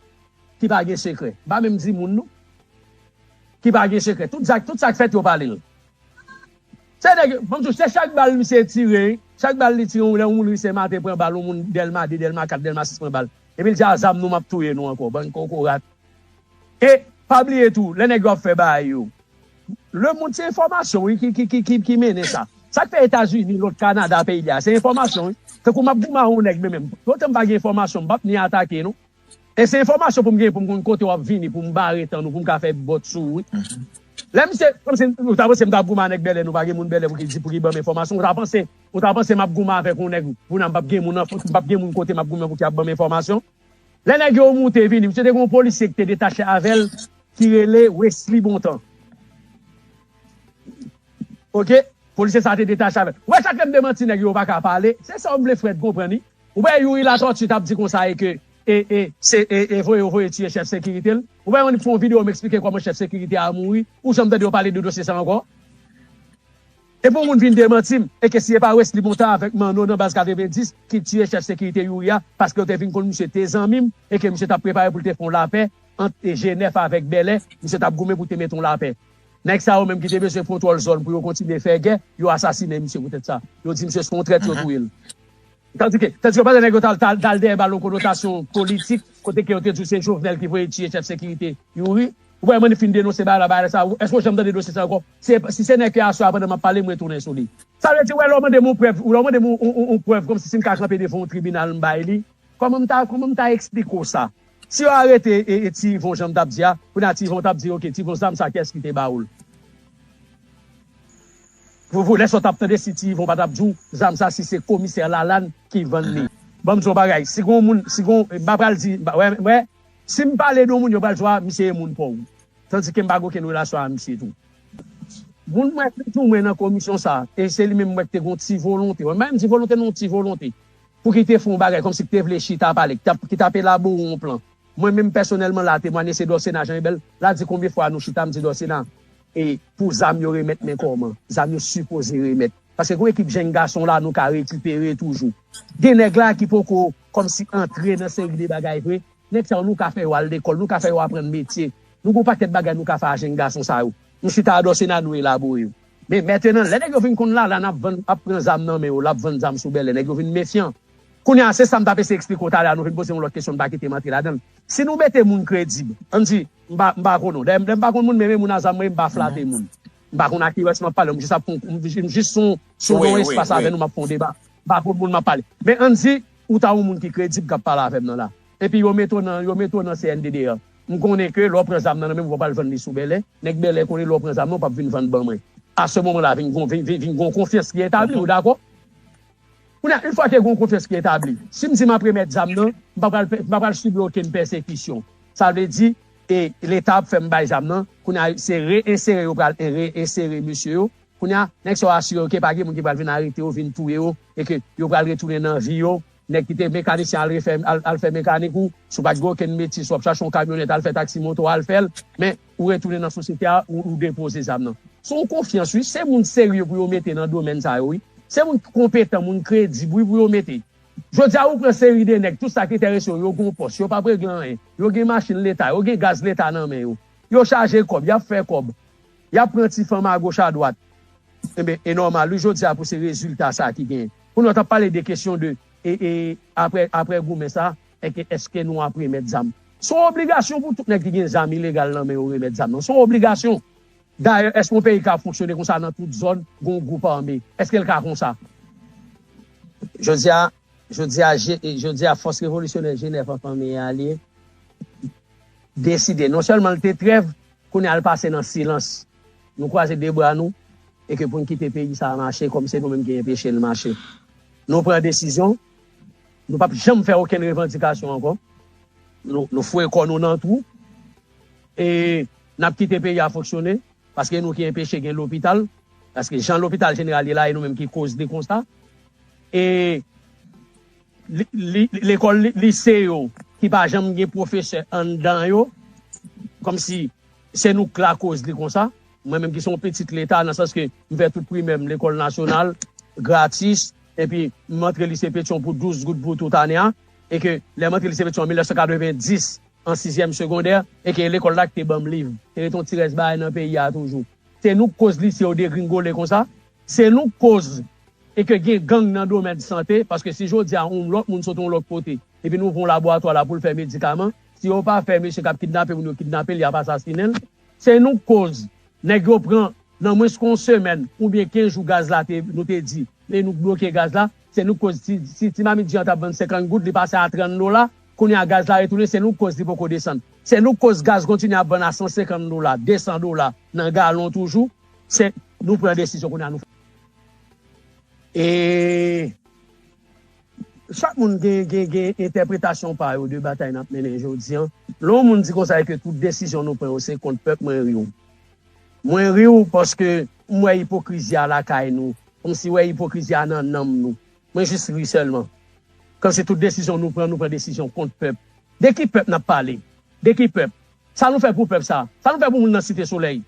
ki pa gen sekrè. M pa menm di moun, non. Ki pa gen sekrè. Tout sa, tout sa k fèt, yo pale l. Se nèg, ban m di w, se chak bal misye tire, chak bal li tire, yon lè yon moun Ri Sen Maten pran bal, yon moun Dèlma de, Dèlma kat, Dèlma sis pran bal. Epi l di, a, zam nou, m ap touye nou ankò, bann kokorat. E, pa bliye tou, lè nèg yo ap fè bagay yo, lemonn se enfòmasyon, wi, ki, ki, ki, ki, ki mennen sa. Sa k fè Etazini, lòt Kanada, peyi a, se enfòmasyon, wi. Tankou m ap goumen a yon nèg, men menm, lontan m pa gen enfòmasyon, m p ap ni atake, non. E se enfòmasyon pou m gen, pou m konn kote w ap vini, pou m bare tan nou, pou m ka fè bòt sou ou, wi. Lè misye, kòmsi, ou ta panse m t ap goumen a nèg Bèlè, nou pa gen moun Bèlè pou ki di, pou ki ban m enfòmasyon, ou ta panse, ou ta panse m ap goumen avèk yon nèg, pou n, m p ap gen moun nan, m p ap gen moun kote m ap goumen pou ki ap ban m enfòmasyon. Lè nèg yo moute vini, misye te gen yon polisye ki te detache avè l, ki rele Wesley Bontan. Oke? Polisye sa te detache avè l. Ou wè, chak lè m demanti nèg yo, yo pa ka pale. Se sa w vle Fred konprann, wi. Ou wè, Youri Latortue t ap di konsa e ke e, e, se, e, e voye yo voye tiye chèf sekirite l. Ou pa wè m fè yon videyo m eksplike kòman chèf sekirite a mouri? Ou janm tande yo pale de dosye sa ankò? Epi yon moun vin demanti m, e ke si e pa Wesley Montan avèk Manno nan baz katrevenndis ki tiye chèf sekirite Youri a, paske yo te vin konn misye te zanmi m, e ke misye t ap prepare pou l te fè yon lapè ant G nèf avèk Bèlè, misye t ap goumen pou te mete yon lapè. Nèg sa yo menm ki te bezwen kontwòl zòn pou yo kontinye fè gè, yo asasinen misye poutèt sa. Yo di misye se yon trèt, yo touye l. Tandike, tandike, pandan nèg yo t al, t al, t al dèyè ba l yon konotasyon politik, kote ke yo te di w se Jovenel ki voye tiye chèf sekirite Youri. Ou wè, mwen fin denonse bagay la, bagay la sa, èske w janm tande dosye sa ankò? Se, si se nèg ke aswè a pandan m ap pale, mwen tounen sou li. Sa vle di, wè, lè w mande m yon prèv, lè w mande m yon, yon, yon, yon prèv, kòmsi si m ka kanpe devan yon tribinal, m bay li. Kòman m ta, kòman m ta eksplike w sa? Si yo arete e, e Ti Yvon, jan m t ap di a, kounye a Ti Yvon t ap di, "Ok, Ti Yvon, zam sa, kiyès ki te ba ou l?" Pou, pou lè sa w t ap tande si Ti Yvon pa t ap di w zam sa, si se komisè Lalanne ki vann li. Ban m di w yon bagay, si gon moun, si gon, m pa pral di, m pa, wè, wè, si m pale de yon moun, yo pral di w, "A, misye e moun pa w." Tandike m pa gen okenn relasyon a misye tou. Moun mwen ki di w mwen nan komisyon sa, e se li menm mwen ki te gen yon ti volonte. Mwen menm di volonte non, yon ti volonte. Pou ki te fè yon bagay kòmsi ki te vle chita pale, ki t ap, ki t ap elabore yon plan. Mwen menm pèsonèlman la temwanye se Dorcena Jean Ebel, la di konbyen fwa nou chita, m di Dorcena, e pou zam yo remèt men kòman? Zam yo sipoze remèt. Paske gon ekip jèn gason la nou ka rekipere toujou. Gen nèg la ki poko kòmsi antre nan seri de bagay vre. Nèg sa yo nou ka fè yo al lekòl, nou ka fè yo aprann metye. Nou gon pakèt bagay nou ka fè a jèn gason sa yo. Nou chita a Dorcena nou elabore yo. Men mentenan, lè nèg yo vin konn la, la n ap vann, ap pran zam nan men yo, l ap vann zam sou Bèlè, nèg yo vin mefyan. Kounye a, se sa m t ap eseye eksplike w talè a, nou vin poze yon lòt kesyon, m pa kite m antre ladan l. Si nou mete moun kredib, ann di, m pa, m pa konn ou. Dayè, m pa konn moun, men, men moun a zam mwen, m pa flate moun. M pa konn a ki rès m ap pale, m jis ap fon, m jis son, son yon espas avè nou, m ap fè yon deba. M pa konn moun m ap pale. Men ann di, ou ta yon moun ki kredib k ap pale avè m nan la. Epi yo mete w nan, yo mete w nan C N D D A. M konnen ke lè w pran zam nan nan men m, ou pa pral vann li sou Bèlè. Nèg Bèlè konnen lè w pran zam nan, ou p ap vin vann ban mwen. A se moman la, vin gon, vin, vin, vin gon konfyans ki etabli, ou dakò? Kounye a, yon fwa ke gon konfyans ki etabli, si m di m ap remèt zam nan, m pa pral, m pa pral sibi okenn pèsekisyon. Sa vle di, e Leta ap fè m bay zam nan, kounye a, se reyensere yo pral reyensere mesye yo. Kounye a, nèg sa yo asire yo ke pa gen moun ki pral vin arete yo, vin touye yo, e ke yo pral retounen nan vi yo. Nèg ki te mekanisyen al refè, al, al fè mekanik ou, si w pa t gen okenn metye, si w ap chache yon kamyonèt, al fè taksi moto, al fè l, men ou retounen nan sosyete a, ou, ou depoze zam nan. Se yon konfyans, wi, se moun serye pou yo mete nan domèn sa yo, wi. Se moun konpetan, moun kredib, wi, pou yo mete. Jodi a, ou pran seri de nèg, tout sa ki enterese yo, yo gen yon pòs, yo p ap regle anyen, yo gen machin Leta, yo gen gaz Leta nan men yo, yo chaje kòb, y ap fè kòb, y ap pran ti fanm agoch adwat. Enben, e nòmal, wi, jodi a pou se rezilta sa ki genyen. Kounye a, w t ap pale de kesyon de, e, e, apre, apre goumen sa, èske, èske nou ap remèt zam? Se yon obligasyon pou tout nèg ki gen zam ilegal nan men yo remèt zam nan. Se yon obligasyon. Dayè, èske yon peyi ka fonksyone konsa nan tout zòn, gen yon gwoup ame? Èske l ka konsa? Jodi a, jodi a, je, jodi a, fòs revolisyonè G nèf an fanmi a li ye, deside, non sèlman l te trèv, kounye a l pase nan silans. Nou kwaze de bra nou, e ke pou n kite peyi sa a mache, kòm se nou menm ki enpeche l mache. Nou pran desizyon, nou p ap janm fè okenn revandikasyon ankò. Nou, nou foure kò nou nan twou, e n ap kite peyi a fonksyone, paske nou ki enpeche gen lopital, paske jan lopital jeneral ye la, e nou menm ki koz li konsa. E li, li, lekòl li, lise yo, ki pa janm gen pwofesè anndan yo, kòmsi se nou k lakoz li konsa. Mwen menm ki se yon pitit Leta, nan sans ke m fè tout primè m lekòl nasyonal, gratis, epi m antre lise Petyon pou douz goud pou tout ane a, e ke lè m antre lise Petyon an mil nèf san katrevenndis, an sizyèm segondè, e ke lekòl la ki te ban m liv. Te rete yon ti rès bagay nan peyi a toujou. Se nou k koz lise yo degringole konsa. Se nou k koz e ke gen gang nan domèn sante, paske si jodi a yon lòt moun sot yon lòt kote, epi nou ouvri yon laboratwa la pou l fè medikaman, si yo pa fè mesye k ap kidnape moun yo kidnape l, y ap asasinen l, se nou k koz. Nèg yo pran nan mwens ke yon semèn oubyen kenz jou gaz la te, nou te di, e nou k bloke gaz la, se nou k koz si, si ti mamit djè an t ap vann senkant goud, li pase a trant dola, kounye a gaz la retounen, se nou k koz li poko desann. Se nou k koz gaz kontinye ap vann a san senkant dola, de san dola nan galon toujou, se nou pran desizyon kounye a nou fè. E chak moun gen, gen, gen entèpretasyon pa yo de batay n ap mennen jodi an. Lè yon moun di konsa ke tout desizyon nou pran yo se kont pèp, mwen ri w. Mwen ri w paske m wè ipokrizi a lakay nou. Kòmsi w wè ipokrizi a nan nanm nou. Mwen jis ri sèlman. Kòmsi tout desizyon nou pran, nou pran desizyon kont pèp. De ki pèp n ap pale? De ki pèp? Sa nou fè pou pèp sa? Sa nou fè pou moun nan Site Solèy?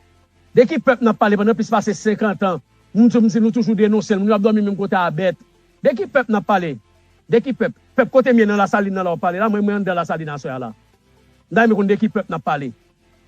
De ki pèp n ap pale pandan plis pase senkant an? Moun tou, moun di nou toujou denonse l, moun yo ap dòmi menm kote a bèt. De ki pèp n ap pale? De ki pèp? Pèp kote m ye nan Lasalin nan la w ap pale la, mwen, mwen anndan Lasalin aswè a la. M ta renmen konn de ki pèp n ap pale.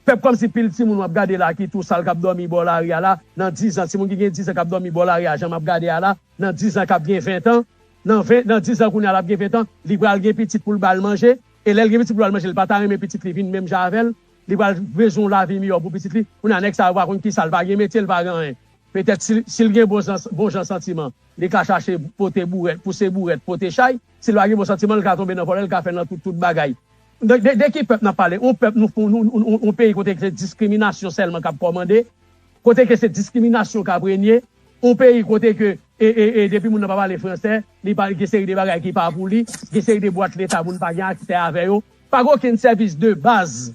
Pèp kòmsi pil timoun w ap gade la ki tou sal k ap dòmi bò lari a la, nan diz an, timoun ki gen diz an k ap dòmi bò lari a, jan m ap gade a la, nan diz an k ap gen ven an, nan ven, nan diz an kounye a l ap gen ven an, li pral gen pitit pou l ba l manje, e lè l gen pitit pou l ba l manje, li pa ta renmen pitit li vin menm jan avè l, li pral bezwen yon lavi miyò pou pitit li. Kounye a nèg sa yo pa konn kisa, l pa gen metye, l pa gen anyen. Petèt si, si l gen bon jan, bon jan santiman, li ka chache pote bourèt, pouse bourèt, pote chay. Si l pa gen bon santiman, li ka tonbe nan vòlè, li ka fè nan tout, tout bagay. De, de, de ki pèp n ap pale? Yon pèp, nou, nou, nou, nou, yon peyi kote se diskriminasyon sèlman k ap kòmande, kote ke se diskriminasyon k ap renye, yon peyi kote ke, e, e, e, depi moun nan pa pale fransè, li pa, gen seri de bagay ki pa pou li, gen seri de bwat leta moun pa gen aksè avè yo, pa gen okenn sèvis de baz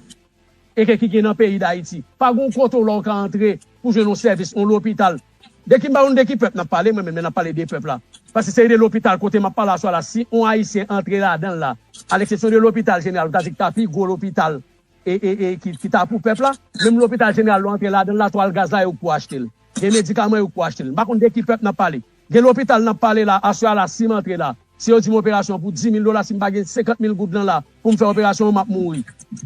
e ke ki gen nan peyi Dayiti. Pa gen yon kote w la w ka antre pou jwenn yon sèvis, yon lopital. De ki, m pa konn de ki pèp n ap pale, mwen menm, lè n ap pale de pèp la. Paske seri de lopital kote m ap pale aswè la, si yon Ayisyen antre ladan l la, a leksepsyon de lopital jeneral, m ta di ki ta pi gwo lopital e, e, e, ki, ki ta pou pèp la, menm lopital jeneral, lè w antre ladan l la, twal gaz la, yo k pou achte l. Gen medikaman, yo k pou achte l. M pa konn de ki pèp n ap pale. Gen lopital n ap pale la, aswè a la, si m antre la, si yo di m operasyon pou dis mil dola, si m pa gen senkant mil goud lan la pou m fè operasyon an, m ap mouri.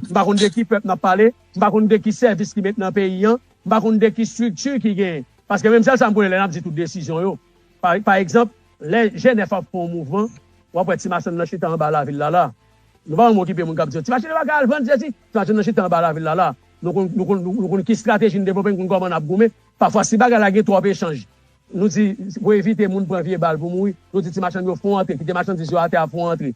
M pa konn de ki pèp n ap pale, m pa konn de ki sèvis ki met nan peyi an, m pa konn de ki estrikti ki genyen. Paske menm sèl sa m konnen lè n ap di tout desizyon yo. Pa, pa egzanp, lè G nèf ap fè yon mouvman, w ap wè ti machann nan chita anba lavil la la. Nou pa janm okipe moun k ap di yo, ti machann yo pa ka al vann sesi, ti machann nan chita anba lavil la la. Nou konn, nou konn, nou, nou konn ki estrateji n devlope, n konn kòman n ap goumen. Pafwa, si bagay la gen twòp echanj, nou di, pou evite moun pran vye bal pou mouri, nou di ti machann yo fè yon antre, kite machandiz yo atè a, fè yon antre.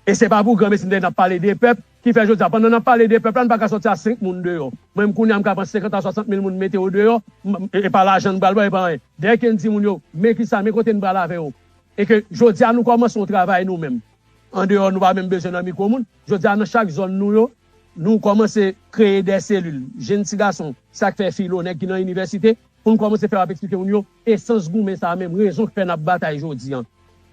E se pa pou granmesi m te n ap pale de pèp, ki fè jodi a, pandan n ap pale de pèp la, n pa ka sòti a senk moun deyò. Mwen menm kounye a, m ka pran senkant a swasant mil moun mete yo deyò, m, e, e pa lajan n pral ba, e pa anyen. Dèyè ke n di moun yo, men kisa, men kote n pral avè yo. E ke jodi a, nou kòmanse yon travay nou menm. Andeyò, nou pa menm bezwen nan mikwo moun. Jodi a, nan chak zòn nou yo, nou kòmanse kreye de selil. Jenn ti gason, sa k fè filo, nèg ki nan inivèsite, pou n kòmanse fè w ap eksplike moun yo esans goumen sa a menm, rezon k fè n ap batay jodi a.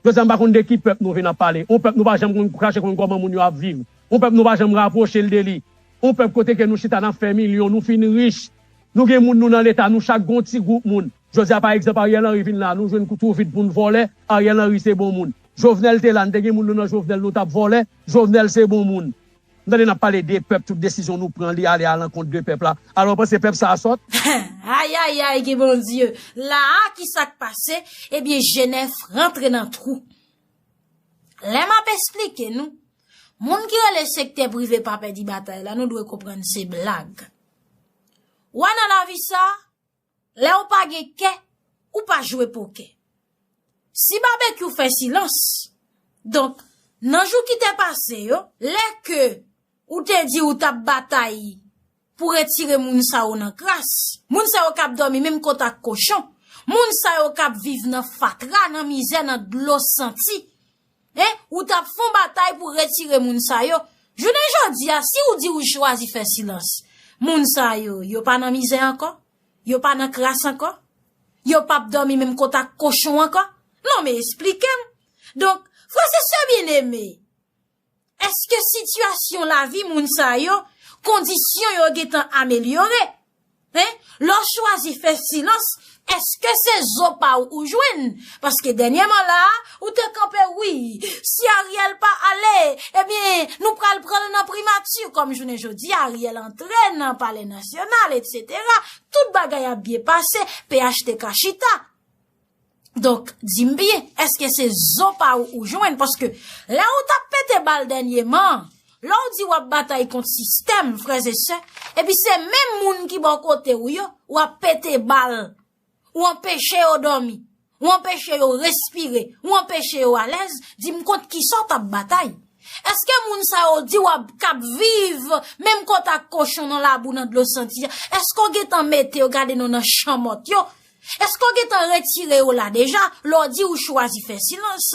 Jodi a, m pa konn de ki pèp nou vin ap pale. Yon pèp nou pa janm konn kache konn kòman moun yo ap viv. Yon pèp nou pa janm rapwoche l de li. Yon pèp kote ke nou chita n ap fè milyon, nou fin rich. Nou gen moun nou nan leta, nou chak gon ti gwoup moun. Jodi a, pa egzanp, Ariel Henry vin la, nou jwenn kou twou vid pou n vòlè, Ariel Henry se bon moun. Jovenel te la, n te gen moun nou nan Jovenel, nou t ap vòlè, Jovenel se bon moun. M tande n ap pale de pèp, tout desizyon nou pran, li ale alankont de pèp la. Alò, w panse pèp sa a sòt? Ayayay, gen Bondye! La a, ki sa k pase? Ebyen, G nèf rantre nan twou. Lè m ap esplike nou, moun ki rele sektè prive pa pèdi batay la, nou dwe konprann se blag. Ou wè nan lavi sa, lè w pa gen kè, ou pa jwe pokè. Si Babekyou fè silans, donk, nan jou ki te pase yo, lè ke ou te di ou t ap batay pou retire moun sa yo nan kras, moun sa yo k ap dòmi menm kot ak kochon, moun sa yo k ap viv nan fatra, nan mizè, nan dlo santi, en, ou t ap fè yon batay pou retire moun sa yo. Jounen jodi a, si ou di ou chwazi fè silans, moun sa yo, yo pa nan mizè ankò? Yo pa nan kras ankò? Yo p ap dòmi menm kot ak kochon ankò? Non, men esplike m. Donk, frè e sè byeneme, èske sitiyasyon lavi moun sa yo, kondisyon yo gentan amelyore? Hein? Lè w chwazi fè silans, èske se zo pa w ou jwenn? Paske dènyèman la a, ou te kanpe wi, si Ariel pa ale, ebyen, nou pral pran l nan primati. Kòm jounen jodi a, Ariel antre nan Palè Nasyonal, etsetera. Tout bagay ap byen pase, P H T K chita. Donk, di m byen, èske se zo pa w ou jwenn? Paske lè w t ap pete bal dènyèman, lè w di w ap batay kont sistèm, frè e sè, epi se menm moun ki bò kote w yo, w ap pete bal, ou anpeche yo dòmi, ou anpeche yo respire, ou anpeche yo alèz, di m kont kisa w t ap batay? Èske moun sa yo di w ap k ap viv menm kot ak kochon nan labou nan dlo santi a, èske w gentan mete yo gade nou nan chanmòt yo? Èske w gentan retire yo la deja lè w di ou chwazi fè silans?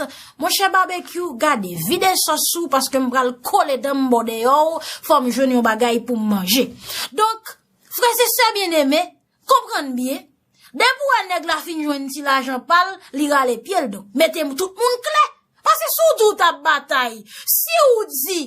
Monchè Babekyou, gade, vide sòs sou ou paske m pral kole dan m bò dèyè w, fò m jwenn yon bagay pou m manje. Donk, frè e sè byeneme, konprann byen, depi w wè nèg la fin jwenn ti lajan pa l, li rale pye l. Donk, mete tout moun klè. Paske si w di w t ap batay, si w di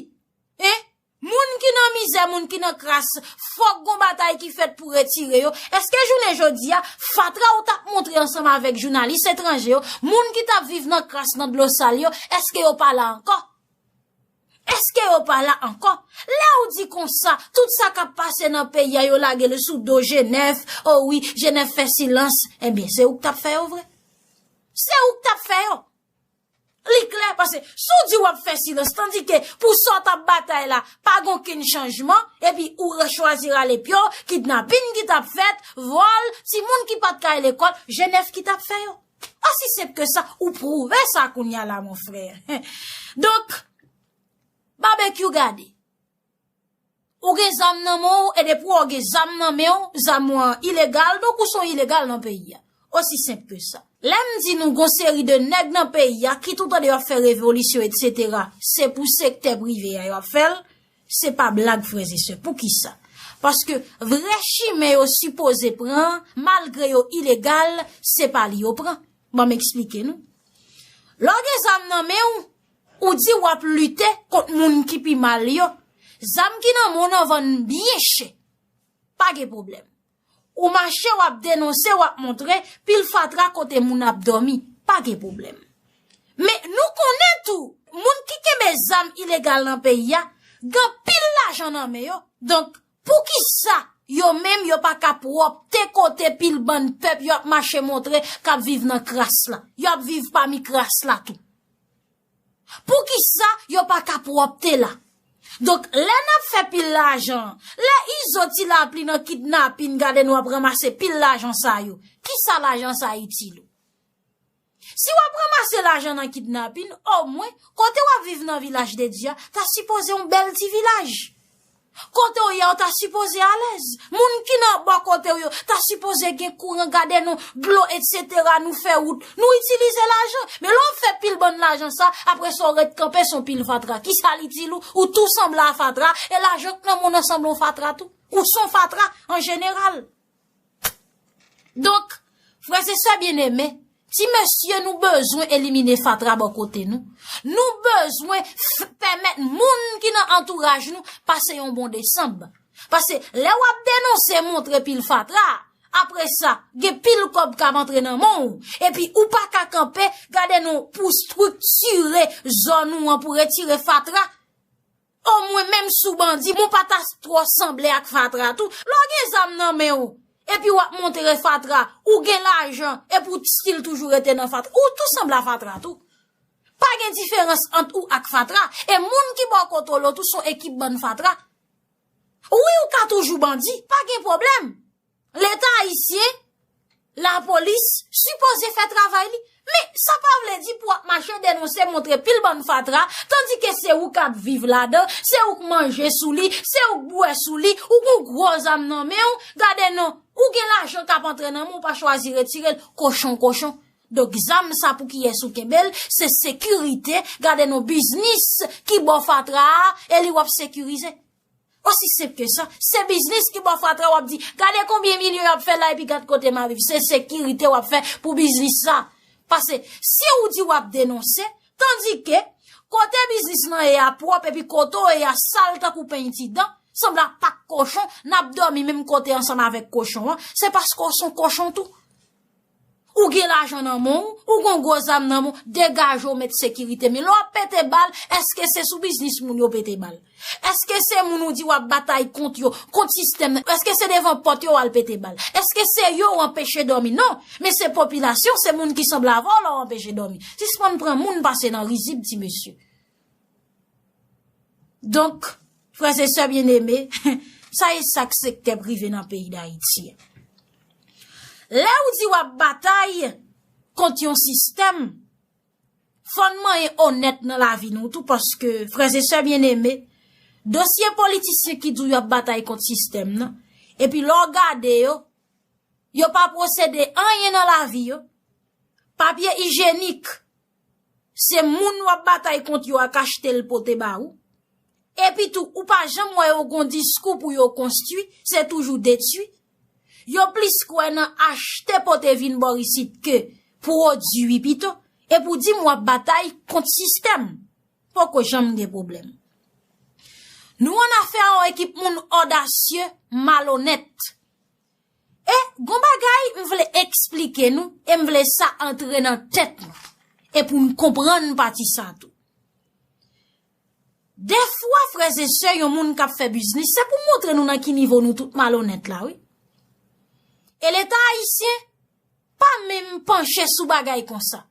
Hein? Moun ki nan mizè, moun ki nan kras, fòk gon batay ki fèt pou retire yo. Èske jounen jodi a, fatra ou t ap montre ansanm avèk jounalis etranje yo, moun ki t ap viv nan kras, nan dlo sal yo, èske yo pa la ankò? Èske yo pa la ankò? Lè ou di konsa, tout sa k ap pase nan peyi a, yo lage l sou do Jenèf. O wi, Jenèf fè silans. Ebyen, se ou k t ap fè yo vre. Se ou k t ap fè yo. Li klè, paske si w di w ap fè silans, tandike pou sa w t ap batay la, pa gen okenn chanjman, epi ou rechwazi rale pye w, kidnapin ki t ap fèt, vòl, timoun ki pa t ka al lekòl, Jenèf ki t ap fè yo. Osi senp ke sa, ou pwouve sa kounye a la, mon frè. Donk, Babekyou, gade. Ou gen zam nan men w, e depi w gen zam nan men w, zam ou an ilegal, donk ou se yon ilegal nan peyi a. Osi senp ke sa. Lè m di nou gon seri de nèg nan peyi a, kit ou tande y ap fè revolisyon, etsetera, se pou sektè prive a y ap fè l, se pa blag, frè e sè. Poukisa? Paske vrè chimen yo sipoze pran, malgre yo ilegal, se pa li yo pran. Ban m eksplike nou. Lè w gen zam nan men w, ou di w ap lite kont moun ki pi mal yo. Zam ki nan men w nan vann byen chè. Pa gen pwoblèm. Ou mache, w ap denonse, w ap montre pil fatra kote moun ap dòmi. Pa gen pwoblèm. Men nou konnen tou, moun ki kenbe zam ilegal nan peyi a, gen pil lajan nan men yo. Donk, poukisa yo menm yo pa ka pwòpte kote pil bann pèp yo ap mache montre k ap viv nan kras la? Yo ap viv pami kras la tou. Poukisa yo pa ka pwòpte la? Donk, lè n ap fè pil lajan, lè Izo ti lapli nan kidnapin, gade nou ap ranmase pil lajan sa yo. Kisa lajan sa itil ou? Si w ap ranmase lajan nan kidnapin, omwen, kote w ap viv nan Vilaj de Dye a, ta sipoze yon bèl ti vilaj. Kote w ye a, w ta sipoze alèz. Moun ki nan bò kote w yo, ta sipoze gen kouran, gade nou, dlo, etsetera, nou fè wout. Nou itilize lajan. Men lè w ap fè pil bann lajan sa, apre sa w ret kanpe, se yon pil fatra. Kisa l itil ou? Ou tou sanble a fatra, e lajan k nan men w nan sanble yon fatra tou. Ou se yon fatra, an jeneral. Donk, frè e sè byeneme, ti mesye, nou bezwen elimine fatra bò kote nou. Nou bezwen f-, pèmèt moun ki nan antouraj nou pase yon bon desanm. Paske lè w ap denonse, montre pil fatra, apre sa, gen pil kòb k ap antre nan men w, epi ou pa ka kanpe, gade nou, pou estriktire zòn ou an, pou retire fatra. Omwen menm si w bandi, men w pa ta twò sanble ak fatra tou. Lè w gen zam nan men w, epi w ap montre fatra, ou gen lajan, epi w stil toujou rete nan fatra, ou tou sanble a fatra tou. Pa gen diferans ant ou ak fatra. E moun ki bò kote w la tou se yon ekip bann fatra. Wi, ou ka toujou bandi, pa gen pwoblèm. Leta ayisyen, lapolis, sipoze fè travay li. Men, sa pa vle di pou w ap mache denonse, montre pil bann fatra, tandike se ou k ap viv ladan, se ou k manje sou li, se ou k bwè sou li, ou gon gwo zam nan men w, gade non, ou gen lajan k ap antre nan men w, ou pa chwazi retire l, kochon, kochon. Donk, zam sa pou kiyès ou kenbe l, se sekirite, gade non biznis ki bò fatra a, e li w ap sekirize. Osi senp ke sa. Se biznis ki bò fatra w ap di, gade konbyen milyon y ap fè la epi gad kote m a viv. Se sekirite w ap fè pou biznis sa. Paske si w di w ap denonse, tandike kote biznis lan ye a pwòp epi kote w ye a sal tankou peny ti dan, sanble ak pak kochon, n ap dòmi menm kote ansanm avèk kochon an, se paske w se yon kochon tou. Ou gen lajan nan men w, ou gon gwo zam nan men w, degaje w, met sekirite. Men lè w ap pete bal, èske se sou biznis moun yo pete bal? Èske se moun ou di w ap batay kont yo, kont sistèm nan? Èske se devan pòt yo w al pete bal? Èske se yo w anpeche dòmi? Non, men se popilasyon, se moun ki sanble avè w la w anpeche dòmi. Sispann pran moun pase nan rizib, ti mesye. Donk, frè e sè byeneme, sa e sa k sektè prive nan peyi Dayiti a. Lè w di w ap batay kont yon sistèm, fò n manyen onèt nan lavi nou tou, paske, frè e sè byeneme, dosye politisyen ki di w y ap batay kont sistèm nan, epi lè w gade yo, yo pa posede anyen nan lavi yo, papye ijyenik, se moun w ap batay kont yo a k achte l pote ba ou. Epi tou, ou pa janm wè yo gon diskou pou yo konstwi, se toujou detwi. Yo plis kwè nan achte pote vin bò isit ke pwodui pito. Epi w di m w ap batay kont sistèm. Poko janm gen pwoblèm. Nou annafè a yon ekip moun odasye, malonèt. E gon bagay m vle eksplike nou, e m vle sa antre nan tèt nou, e pou n konprann pati sa tou. Defwa, frè e sè, yon moun k ap fè biznis, se pou montre nou nan ki nivo nou tout malonèt la, wi. E Leta ayisyen pa menm panche sou bagay konsa.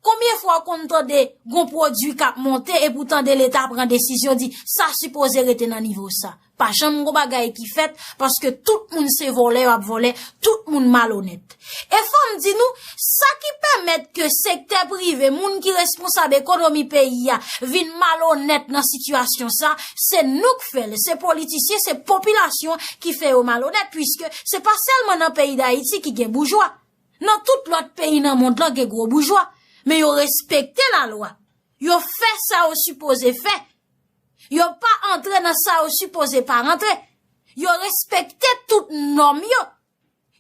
Konbyen fwa w konn tande gon pwodui k ap monte epi w tande Leta pran desizyon di sa sipoze rete nan nivo sa? Pa janm gon bagay ki fèt, paske tout moun se vòlè, y ap vòlè, tout moun malonèt. E fò m di nou, sa ki pèmèt ke sektè prive, moun ki responsab ekonomi peyi a, vin malonèt nan sitiyasyon sa, se nou k fè l, se politisyen, se popilasyon ki fè yo malonèt, piske se pa sèlman nan peyi Dayiti ki gen boujwa. Nan tout lòt peyi nan mond lan gen gwo boujwa, men yo respekte lalwa. Yo fè sa yo sipoze fè. Yo pa antre nan sa yo sipoze pa rantre. Yo respekte tout nòm yo.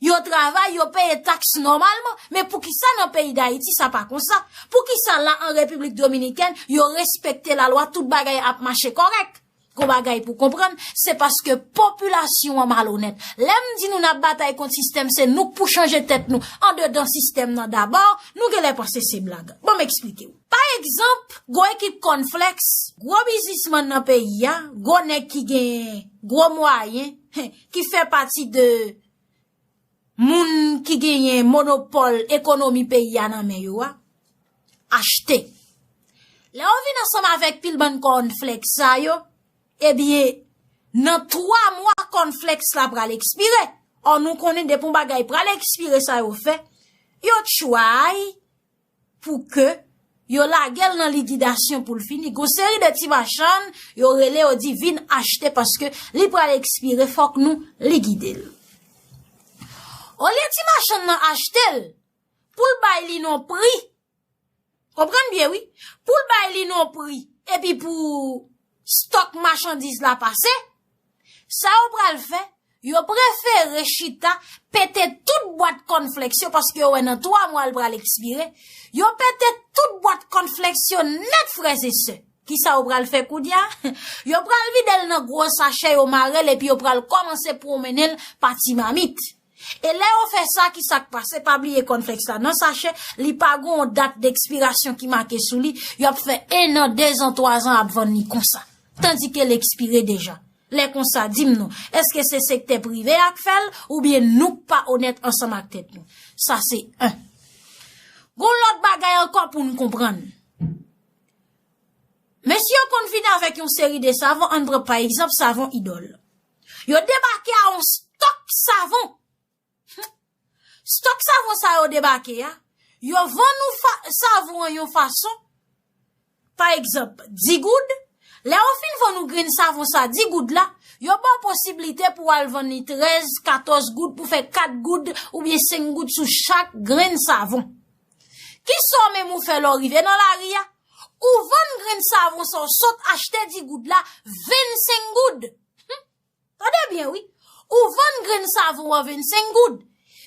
Yo travay, yo peye taks nòmalman. Men poukisa nan peyi Dayiti sa pa konsa? Poukisa la an Repiblik Dominikèn, yo respekte lalwa, tout bagay ap mache kòrèk? Gon bagay pou konprann, se paske popilasyon an malonèt. Lè m di nou n ap batay kont sistèm, se nou k pou chanje tèt nou andedan sistèm nan dabò, nou genlè panse se blag. Ban m eksplike w. Pa egzanp, gwo ekip Cornflakes, gwo biznismann nan peyi a, gwo nèg ki gen gwo mwayen, ki fè pati de moun ki genyen monopòl ekonomi peyi a nan men yo a, achte. Lè yo vin ansanm avèk pil bann Cornflakes sa yo, ebyen, nan twa mwa Cornflakes la pral ekspire. Ò, nou konnen depi yon bagay pral ekspire, sa yo fè, yo try pou ke yo lage l nan likidasyon pou l fini. Gon seri de ti machann, yo rele, yo di vin achte paske li pral ekspire, fòk nou likide l. Olye ti machann nan achte l, pou l bay li nan pri, konprann byen wi, pou l bay li nan pri, epi pou stòk machandiz la pase, sa yo pral fè, yo prefere chita, pete tout bwat Cornflakes yo, paske yo wè nan twa mwa l pral ekspire, yo pete tout bwat Cornflakes yo nèt, frè e sè. Kisa yo pral fè kounye a? Yo pral vide l nan gwo sachè, yo mare l, epi yo pral kòmanse pwomennen l pa ti mamit. E lè yo fè sa, kisa k pase? Pa bliye Cornflakes la nan sachè, li pa gen yon dat dekspirasyon ki make sou li, y ap fè en an, de zan, twa zan ap vann li konsa. Tandike l ekspire deja. Lè konsa, di m non, èske se sektè prive a k fè l, oubyen nou k pa onèt ansanm ak tèt nou? Sa se en. Gon lòt bagay ankò pou n konprann. Mesye yo konn vin avèk yon seri de savon, ann pran pa egzanp savon Idol. Yo debake a yon stòk savon. Stòk savon sa yo debake a, yo vann ou fa-, savon an yon fason, pa egzanp, di goud. Lè yo fin vann ou grenn savon sa di goud la, yo ba w posiblite pou w al vann li trèz, katòz goud, pou fè kat goud oubyen senk goud sou chak grenn savon. Kisa w menm ou fè lè w rive nan lari a? Ou vann grenn savon sa w sot achte di goud la vennsenk goud. Tande byen wi. Ou vann grenn savon an vennsenk goud.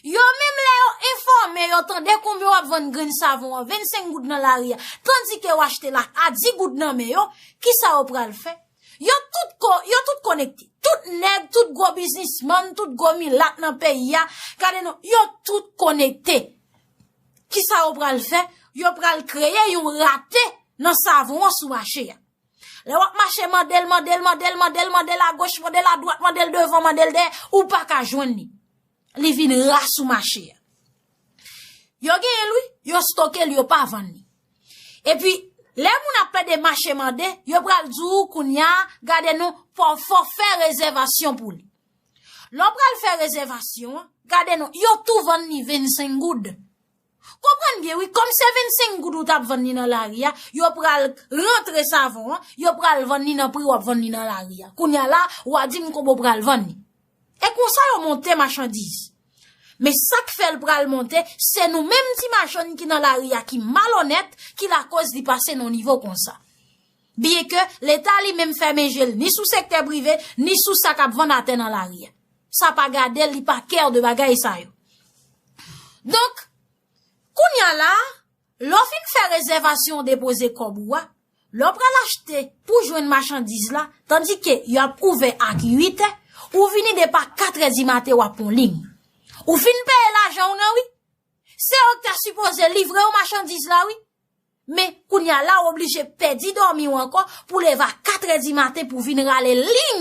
Yo menm lè yo enfòme, yo tande konbyen w ap vann grenn savon an vennsenk goud nan lari a, tandike w achte l a di goud nan men yo, kisa yo pral fè? Yo tout ko-, yo tout konekte. Tout nèg, tout gwo biznismann, tout gwo milat nan peyi a, gade non, yo tout konekte. Kisa yo pral fè? Yo pral kreye yon rate nan savon an sou mache a. Lè w ap mache mande l, mande l, mande l, mande l, mande l agoch, mande l adwat, mande l devan, mande l dèyè, ou pa ka jwenn li. Li vin ra sou mache a. Yo genyen l wi, yo stoke l, yo pa vann li. Epi, lè moun ap plede mache mande, yo pral di w kounye a, gade non, fò, fò fè rezèvasyon pou li. Lè w pral fè rezèvasyon an, gade non, yo tou vann li vennsenk goud. Konprann byen wi, kòm se vennsenk goud ou t ap vann li nan lari a, yo pral rantre savon an, yo pral vann li nan pri w ap vann li nan lari a. Kounye a la, w a di m konbyen w pral vann li. E konsa yo monte machandiz. Men sa k fè l pral monte, se nou menm ti machann ki nan lari a ki malonèt, ki lakoz li pase nan nivo konsa. Byenke Leta li menm fèmen je l ni sou sektè prive, ni sou sa k ap vann atè nan lari a. Sa pa gade l, li pa care de bagay sa yo. Donk, kounye a la, lè w fin fè rezèvasyon w depoze kòb ou a, Lè w pral achte pou jwenn machandiz la, tandike y ap ouvè ak uit è, ou vini depi katrè di maten w ap pran liy. Ou fin peye lajan w nan wi. Se yo ki ta sipoze livre w machandiz la wi. Men kounye a la w oblije pèdi dòmi w ankò pou leve a katrè di maten pou vin rale liy.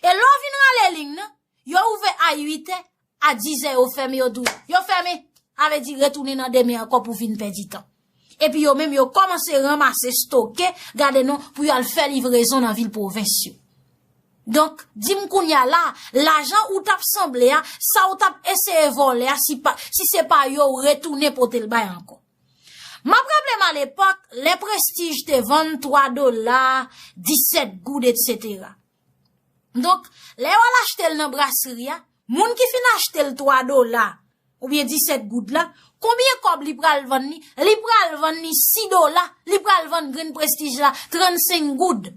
E lè w vin rale liy nan, yo ouvè a uit è, a diz è yo fèmen, yo di w yo fèmen. Sa vle di retounen nan demen ankò pou vin pèdi tan. Epi yo menm yo kòmanse ranmase, stoke, gade non, pou y al fè livrezon nan vil pwovens yo. Donk, di m kounye a la, lajan ou t ap sanble a, sa ou t ap eseye vòlè a, si pa, si se pa yo, ou retounen pote l bay ankò. M ap raple m alepòk, lè Prestige te vann twa dola, disèt goud, etsetera. Donk, lè yo al achte l nan brasri a, moun ki fin achte l twa dola oubyen disèt goud la, konbyen kòb li pral vann li? Li pral vann li sis dola, li pral vann grenn Prestige la trannsenk goud.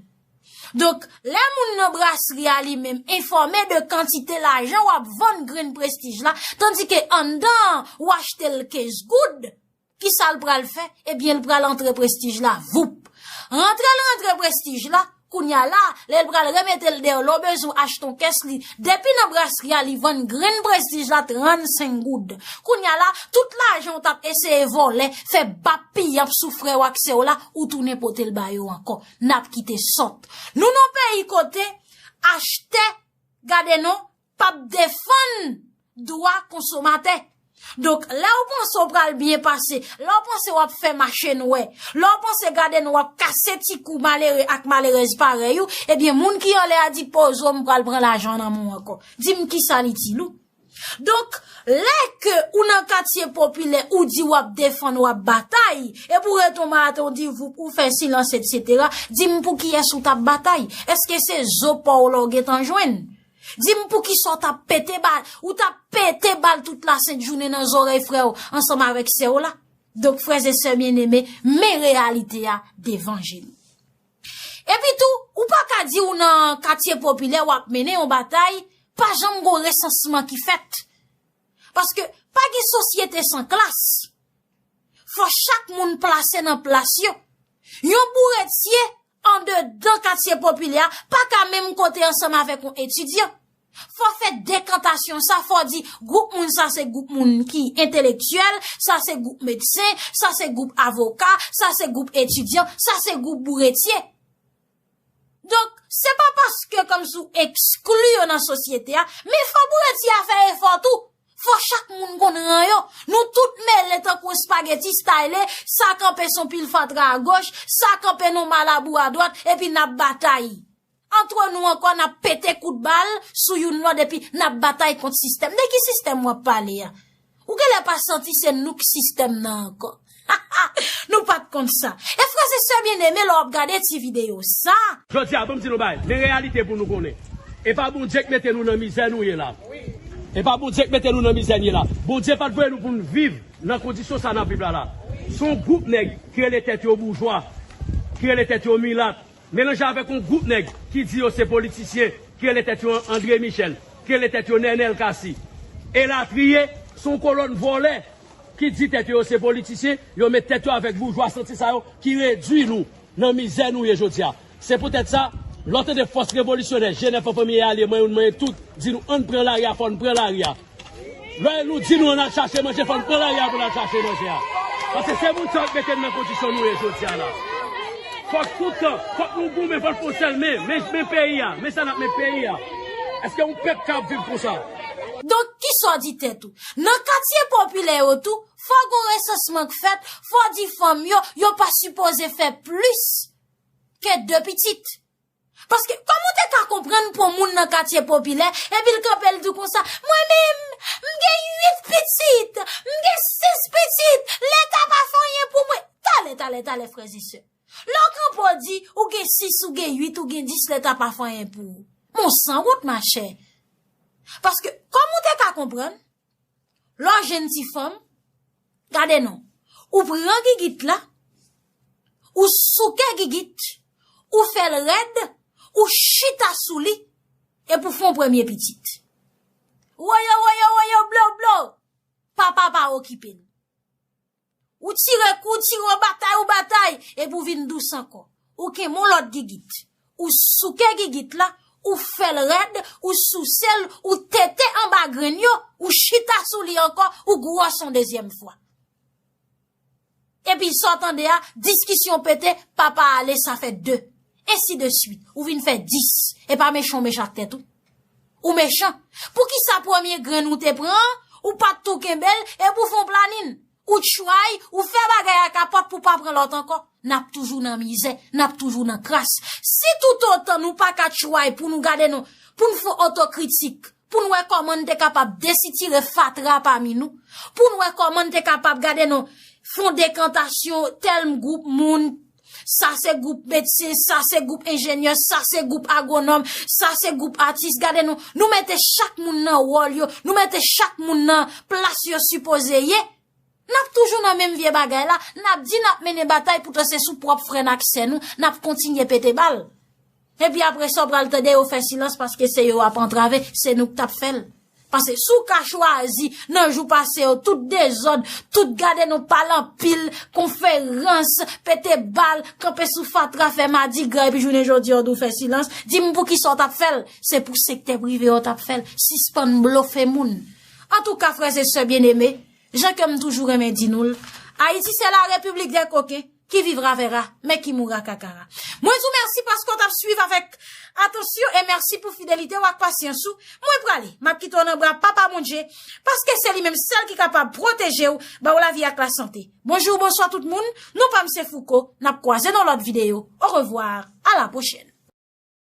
Donk, lè moun nan brasri a li menm enfòme de kantite lajan w ap vann grenn Prestige la, tandike anndan ou achte l kenz goud, kisa l pral fè? Ebyen, l pral antre Prestige la, voup. Rantre l rantre Prestige la, kounye a la, lè l pral remete l deyò, lè w bezwen achte yon kès li, depi nan brasri a, li vann grenn Prestige la trannsenk goud. Kounye a la, tout lajan w t ap eseye vòlè, fè bap piyanp sou frè w ak sè w la, ou tounen pote l ba yo ankò. N ap kite sòt. Nou nan peyi kote achtè, gade non, p ap defann dwa konsomatè. Donk, lè w panse w pral byen pase, lè w panse w ap fè mache nwè, lè w panse gade n w ap kase ti kou malere ak malerèz parèy ou, ebyen, moun ki anlè a di poze w, m pral pran lajan nan men w ankò. Di m kisa l itil ou. Donk, lè ke ou nan katye popilè, ou di w ap defann, w ap batay, epi w rete yon maten, w di voup, ou fè silans, etsetera, di m pou kiyès ou t ap batay? Èske se zo pa w la w gentan jwenn? Di m poukisa w t ap pete bal, ou t ap pete bal tout lasent jounen nan zòrèy frè w ansanm avèk sè w la? Donk, frè e sè byeneme, men reyalite a devan je nou. Epi tou, ou pa ka di ou nan katye popilè w ap mennen yon batay, pa janm gon resansman ki fèt. Paske pa gen sosyete san klas. Fò chak moun plase nan plas yo. Yon bouretye andedan katye popilè a pa ka menm kote ansanm avèk yon etidyan. Fò fè dekantasyon sa, fò di gwoup moun sa se gwoup moun ki entelektyèl, sa se gwoup medsen, sa se gwoup avoka, sa se gwoup etidyan, sa se gwoup bouretye. Donk, se pa paske kòmsi w ekskli yo nan sosyete a, men fò bouretye a fè efò tou. Fò chak moun konn ran yo. Nou tout mele tankou espageti style, sa kanpe se yon pil fatra agoch, sa kanpe nan malabou adwat, epi n ap batay. Antre nou ankò, n ap pete kout bal sou youn lòt, epi n ap batay kont sistèm. De ki sistèm w ap pale a? Ou genlè pa santi se nou k sistèm nan ankò. Nou pa t konn sa. E frè e sè byeneme, lè w ap gade ti videyo sa. Jodi a, ban m di nou bagay, men reyalite pou nou konnen. E pa Bondye k mete nou nan mizè nou ye la. E pa Bondye k mete nou nan mizè n ye la. Bondye pa t voye nou pou n viv nan kondisyon sa n ap viv la la. Se yon gwoup nèg ki rele tèt yo boujwa, ki rele tèt yo milat, melanje avèk yon gwoup nèg ki di yo se politisyen, ki rele tèt yo André Michel, ki rele tèt yo Nènèl Cassy, elatriye, se yon kolonn vòlè ki di tèt yo se politisyen, yo met tèt yo avèk boujwa santi sa yo ki redui nou nan mizè nou ye jodi a. Se poutèt sa, lè w tande fòs revolisyonè, G nèf an fanmi e alye, mwen youn, mwen tout, di nou ann pran lari a, fò n pran lari a. Lè nou di nou ann al chache manje, fò n pran lari a pou n al chache manje a. Paske se moun sa yo k mete n nan kondisyon nou ye jodi a la. Fòk toutan, fòk nou goumen, fòk fè yon sèl men, men, men peyi a, men sa n ap men peyi a. Èske yon pèp ka ap viv konsa? Donk, kisa w di tèt ou? Nan katye popilè yo tou, fò gon resansman k fèt, fò di fanm yo, yo pa sipoze fè plis ke de pitit. Paske, kòman w te ka konprann pou yon moun nan katye popilè, epi l kanpe, l di w konsa, mwen menm, m gen uit pitit, m gen sis pitit, Leta pa fè anyen pou mwen. Talè, talè, talè, frè e sè. Lè w kanpe, w di, ou gen sis, ou gen uit, ou gen dis, Leta pa fè anyen pou ou. Men w sanwont, machè. Paske, kòman w te ka konprann? Lè w jwenn ti fanm, gade non, ou pran gigit la, ou souke gigit, ou fè l rèd, ou chita sou li, epi w fè yon premye pitit. Woyo, woyo, woyo, blo, blo! Papa pa okipe l. Ou tire kou, ou tire, ou batay, ou batay, epi ou vin dous ankò. Ou kenbe yon lòt gigit. Ou souke gigit la, ou fè l rèd, ou souse l, ou tete anba grenn yo, ou chita sou li ankò, ou gwòs yon dezyèm fwa. Epi sa w tande a, diskisyon pete, papa ale, sa fè de. Ensi de swit. Ou vin fè dis. E pa mechan w mechan ak tèt ou. Ou mechan. Poukisa premye grenn ou te pran an, ou pa t tou kenbe l, epi w fè yon planin? Ou try, ou fè bagay a kapòt pou w pa pran lòt ankò. N ap toujou nan mizè, n ap toujou nan kras. Si toutotan nou pa ka try pou nou gade nou, pou n fè otokritik, pou n wè kòman n te kapab desitire fatra pami nou, pou n wè kòman n te kapab gade nou, fè yon dekantasyon tèl gwoup moun, sa se gwoup medsen, sa se gwoup enjenyè, sa se gwoup agwonòm, sa se gwoup atis. Gade nou, nou mete chak moun nan wòl yo, nou mete chak moun nan plas yo sipoze ye. N ap toujou nan menm vye bagay la, n ap di n ap mennen batay, poutan se sou pwòp frè n ak sè nou, n ap kontinye pete bal. Epi apre sa, w pral tande yo fè silans paske se yo ap antrave, se nou k t ap fè l. Paske si w ka chwazi nan jou pase yo, tout dezòd, tout gade nou pale anpil, konferans, pete bal, kanpe sou fatra, fè madigra, epi jounen jodi a w di w fè silans, di m poukisa w t ap fè l? Se pou sektè prive yo t ap fè l. Sispann blofe moun. Antouka, frè e sè byeneme, jan ke m toujou renmen di nou l, Ayiti se la repiblik dè koken, qui vivra verra, mais qui mourra kakara. Mwen di w mèsi paske w t ap swiv avèk atansyon e mèsi pou fidelite w ak pasyans ou. Mwen prale, m ap kite w nan bra Papa Bondye, paske se li menm sèl ki kapab pwoteje w, ba w lavi ak lasante. Bonjou, bonswa tout moun, non pa m se Fouco, n ap kwaze nan lòt videyo. Orevwa, a la pwochèn.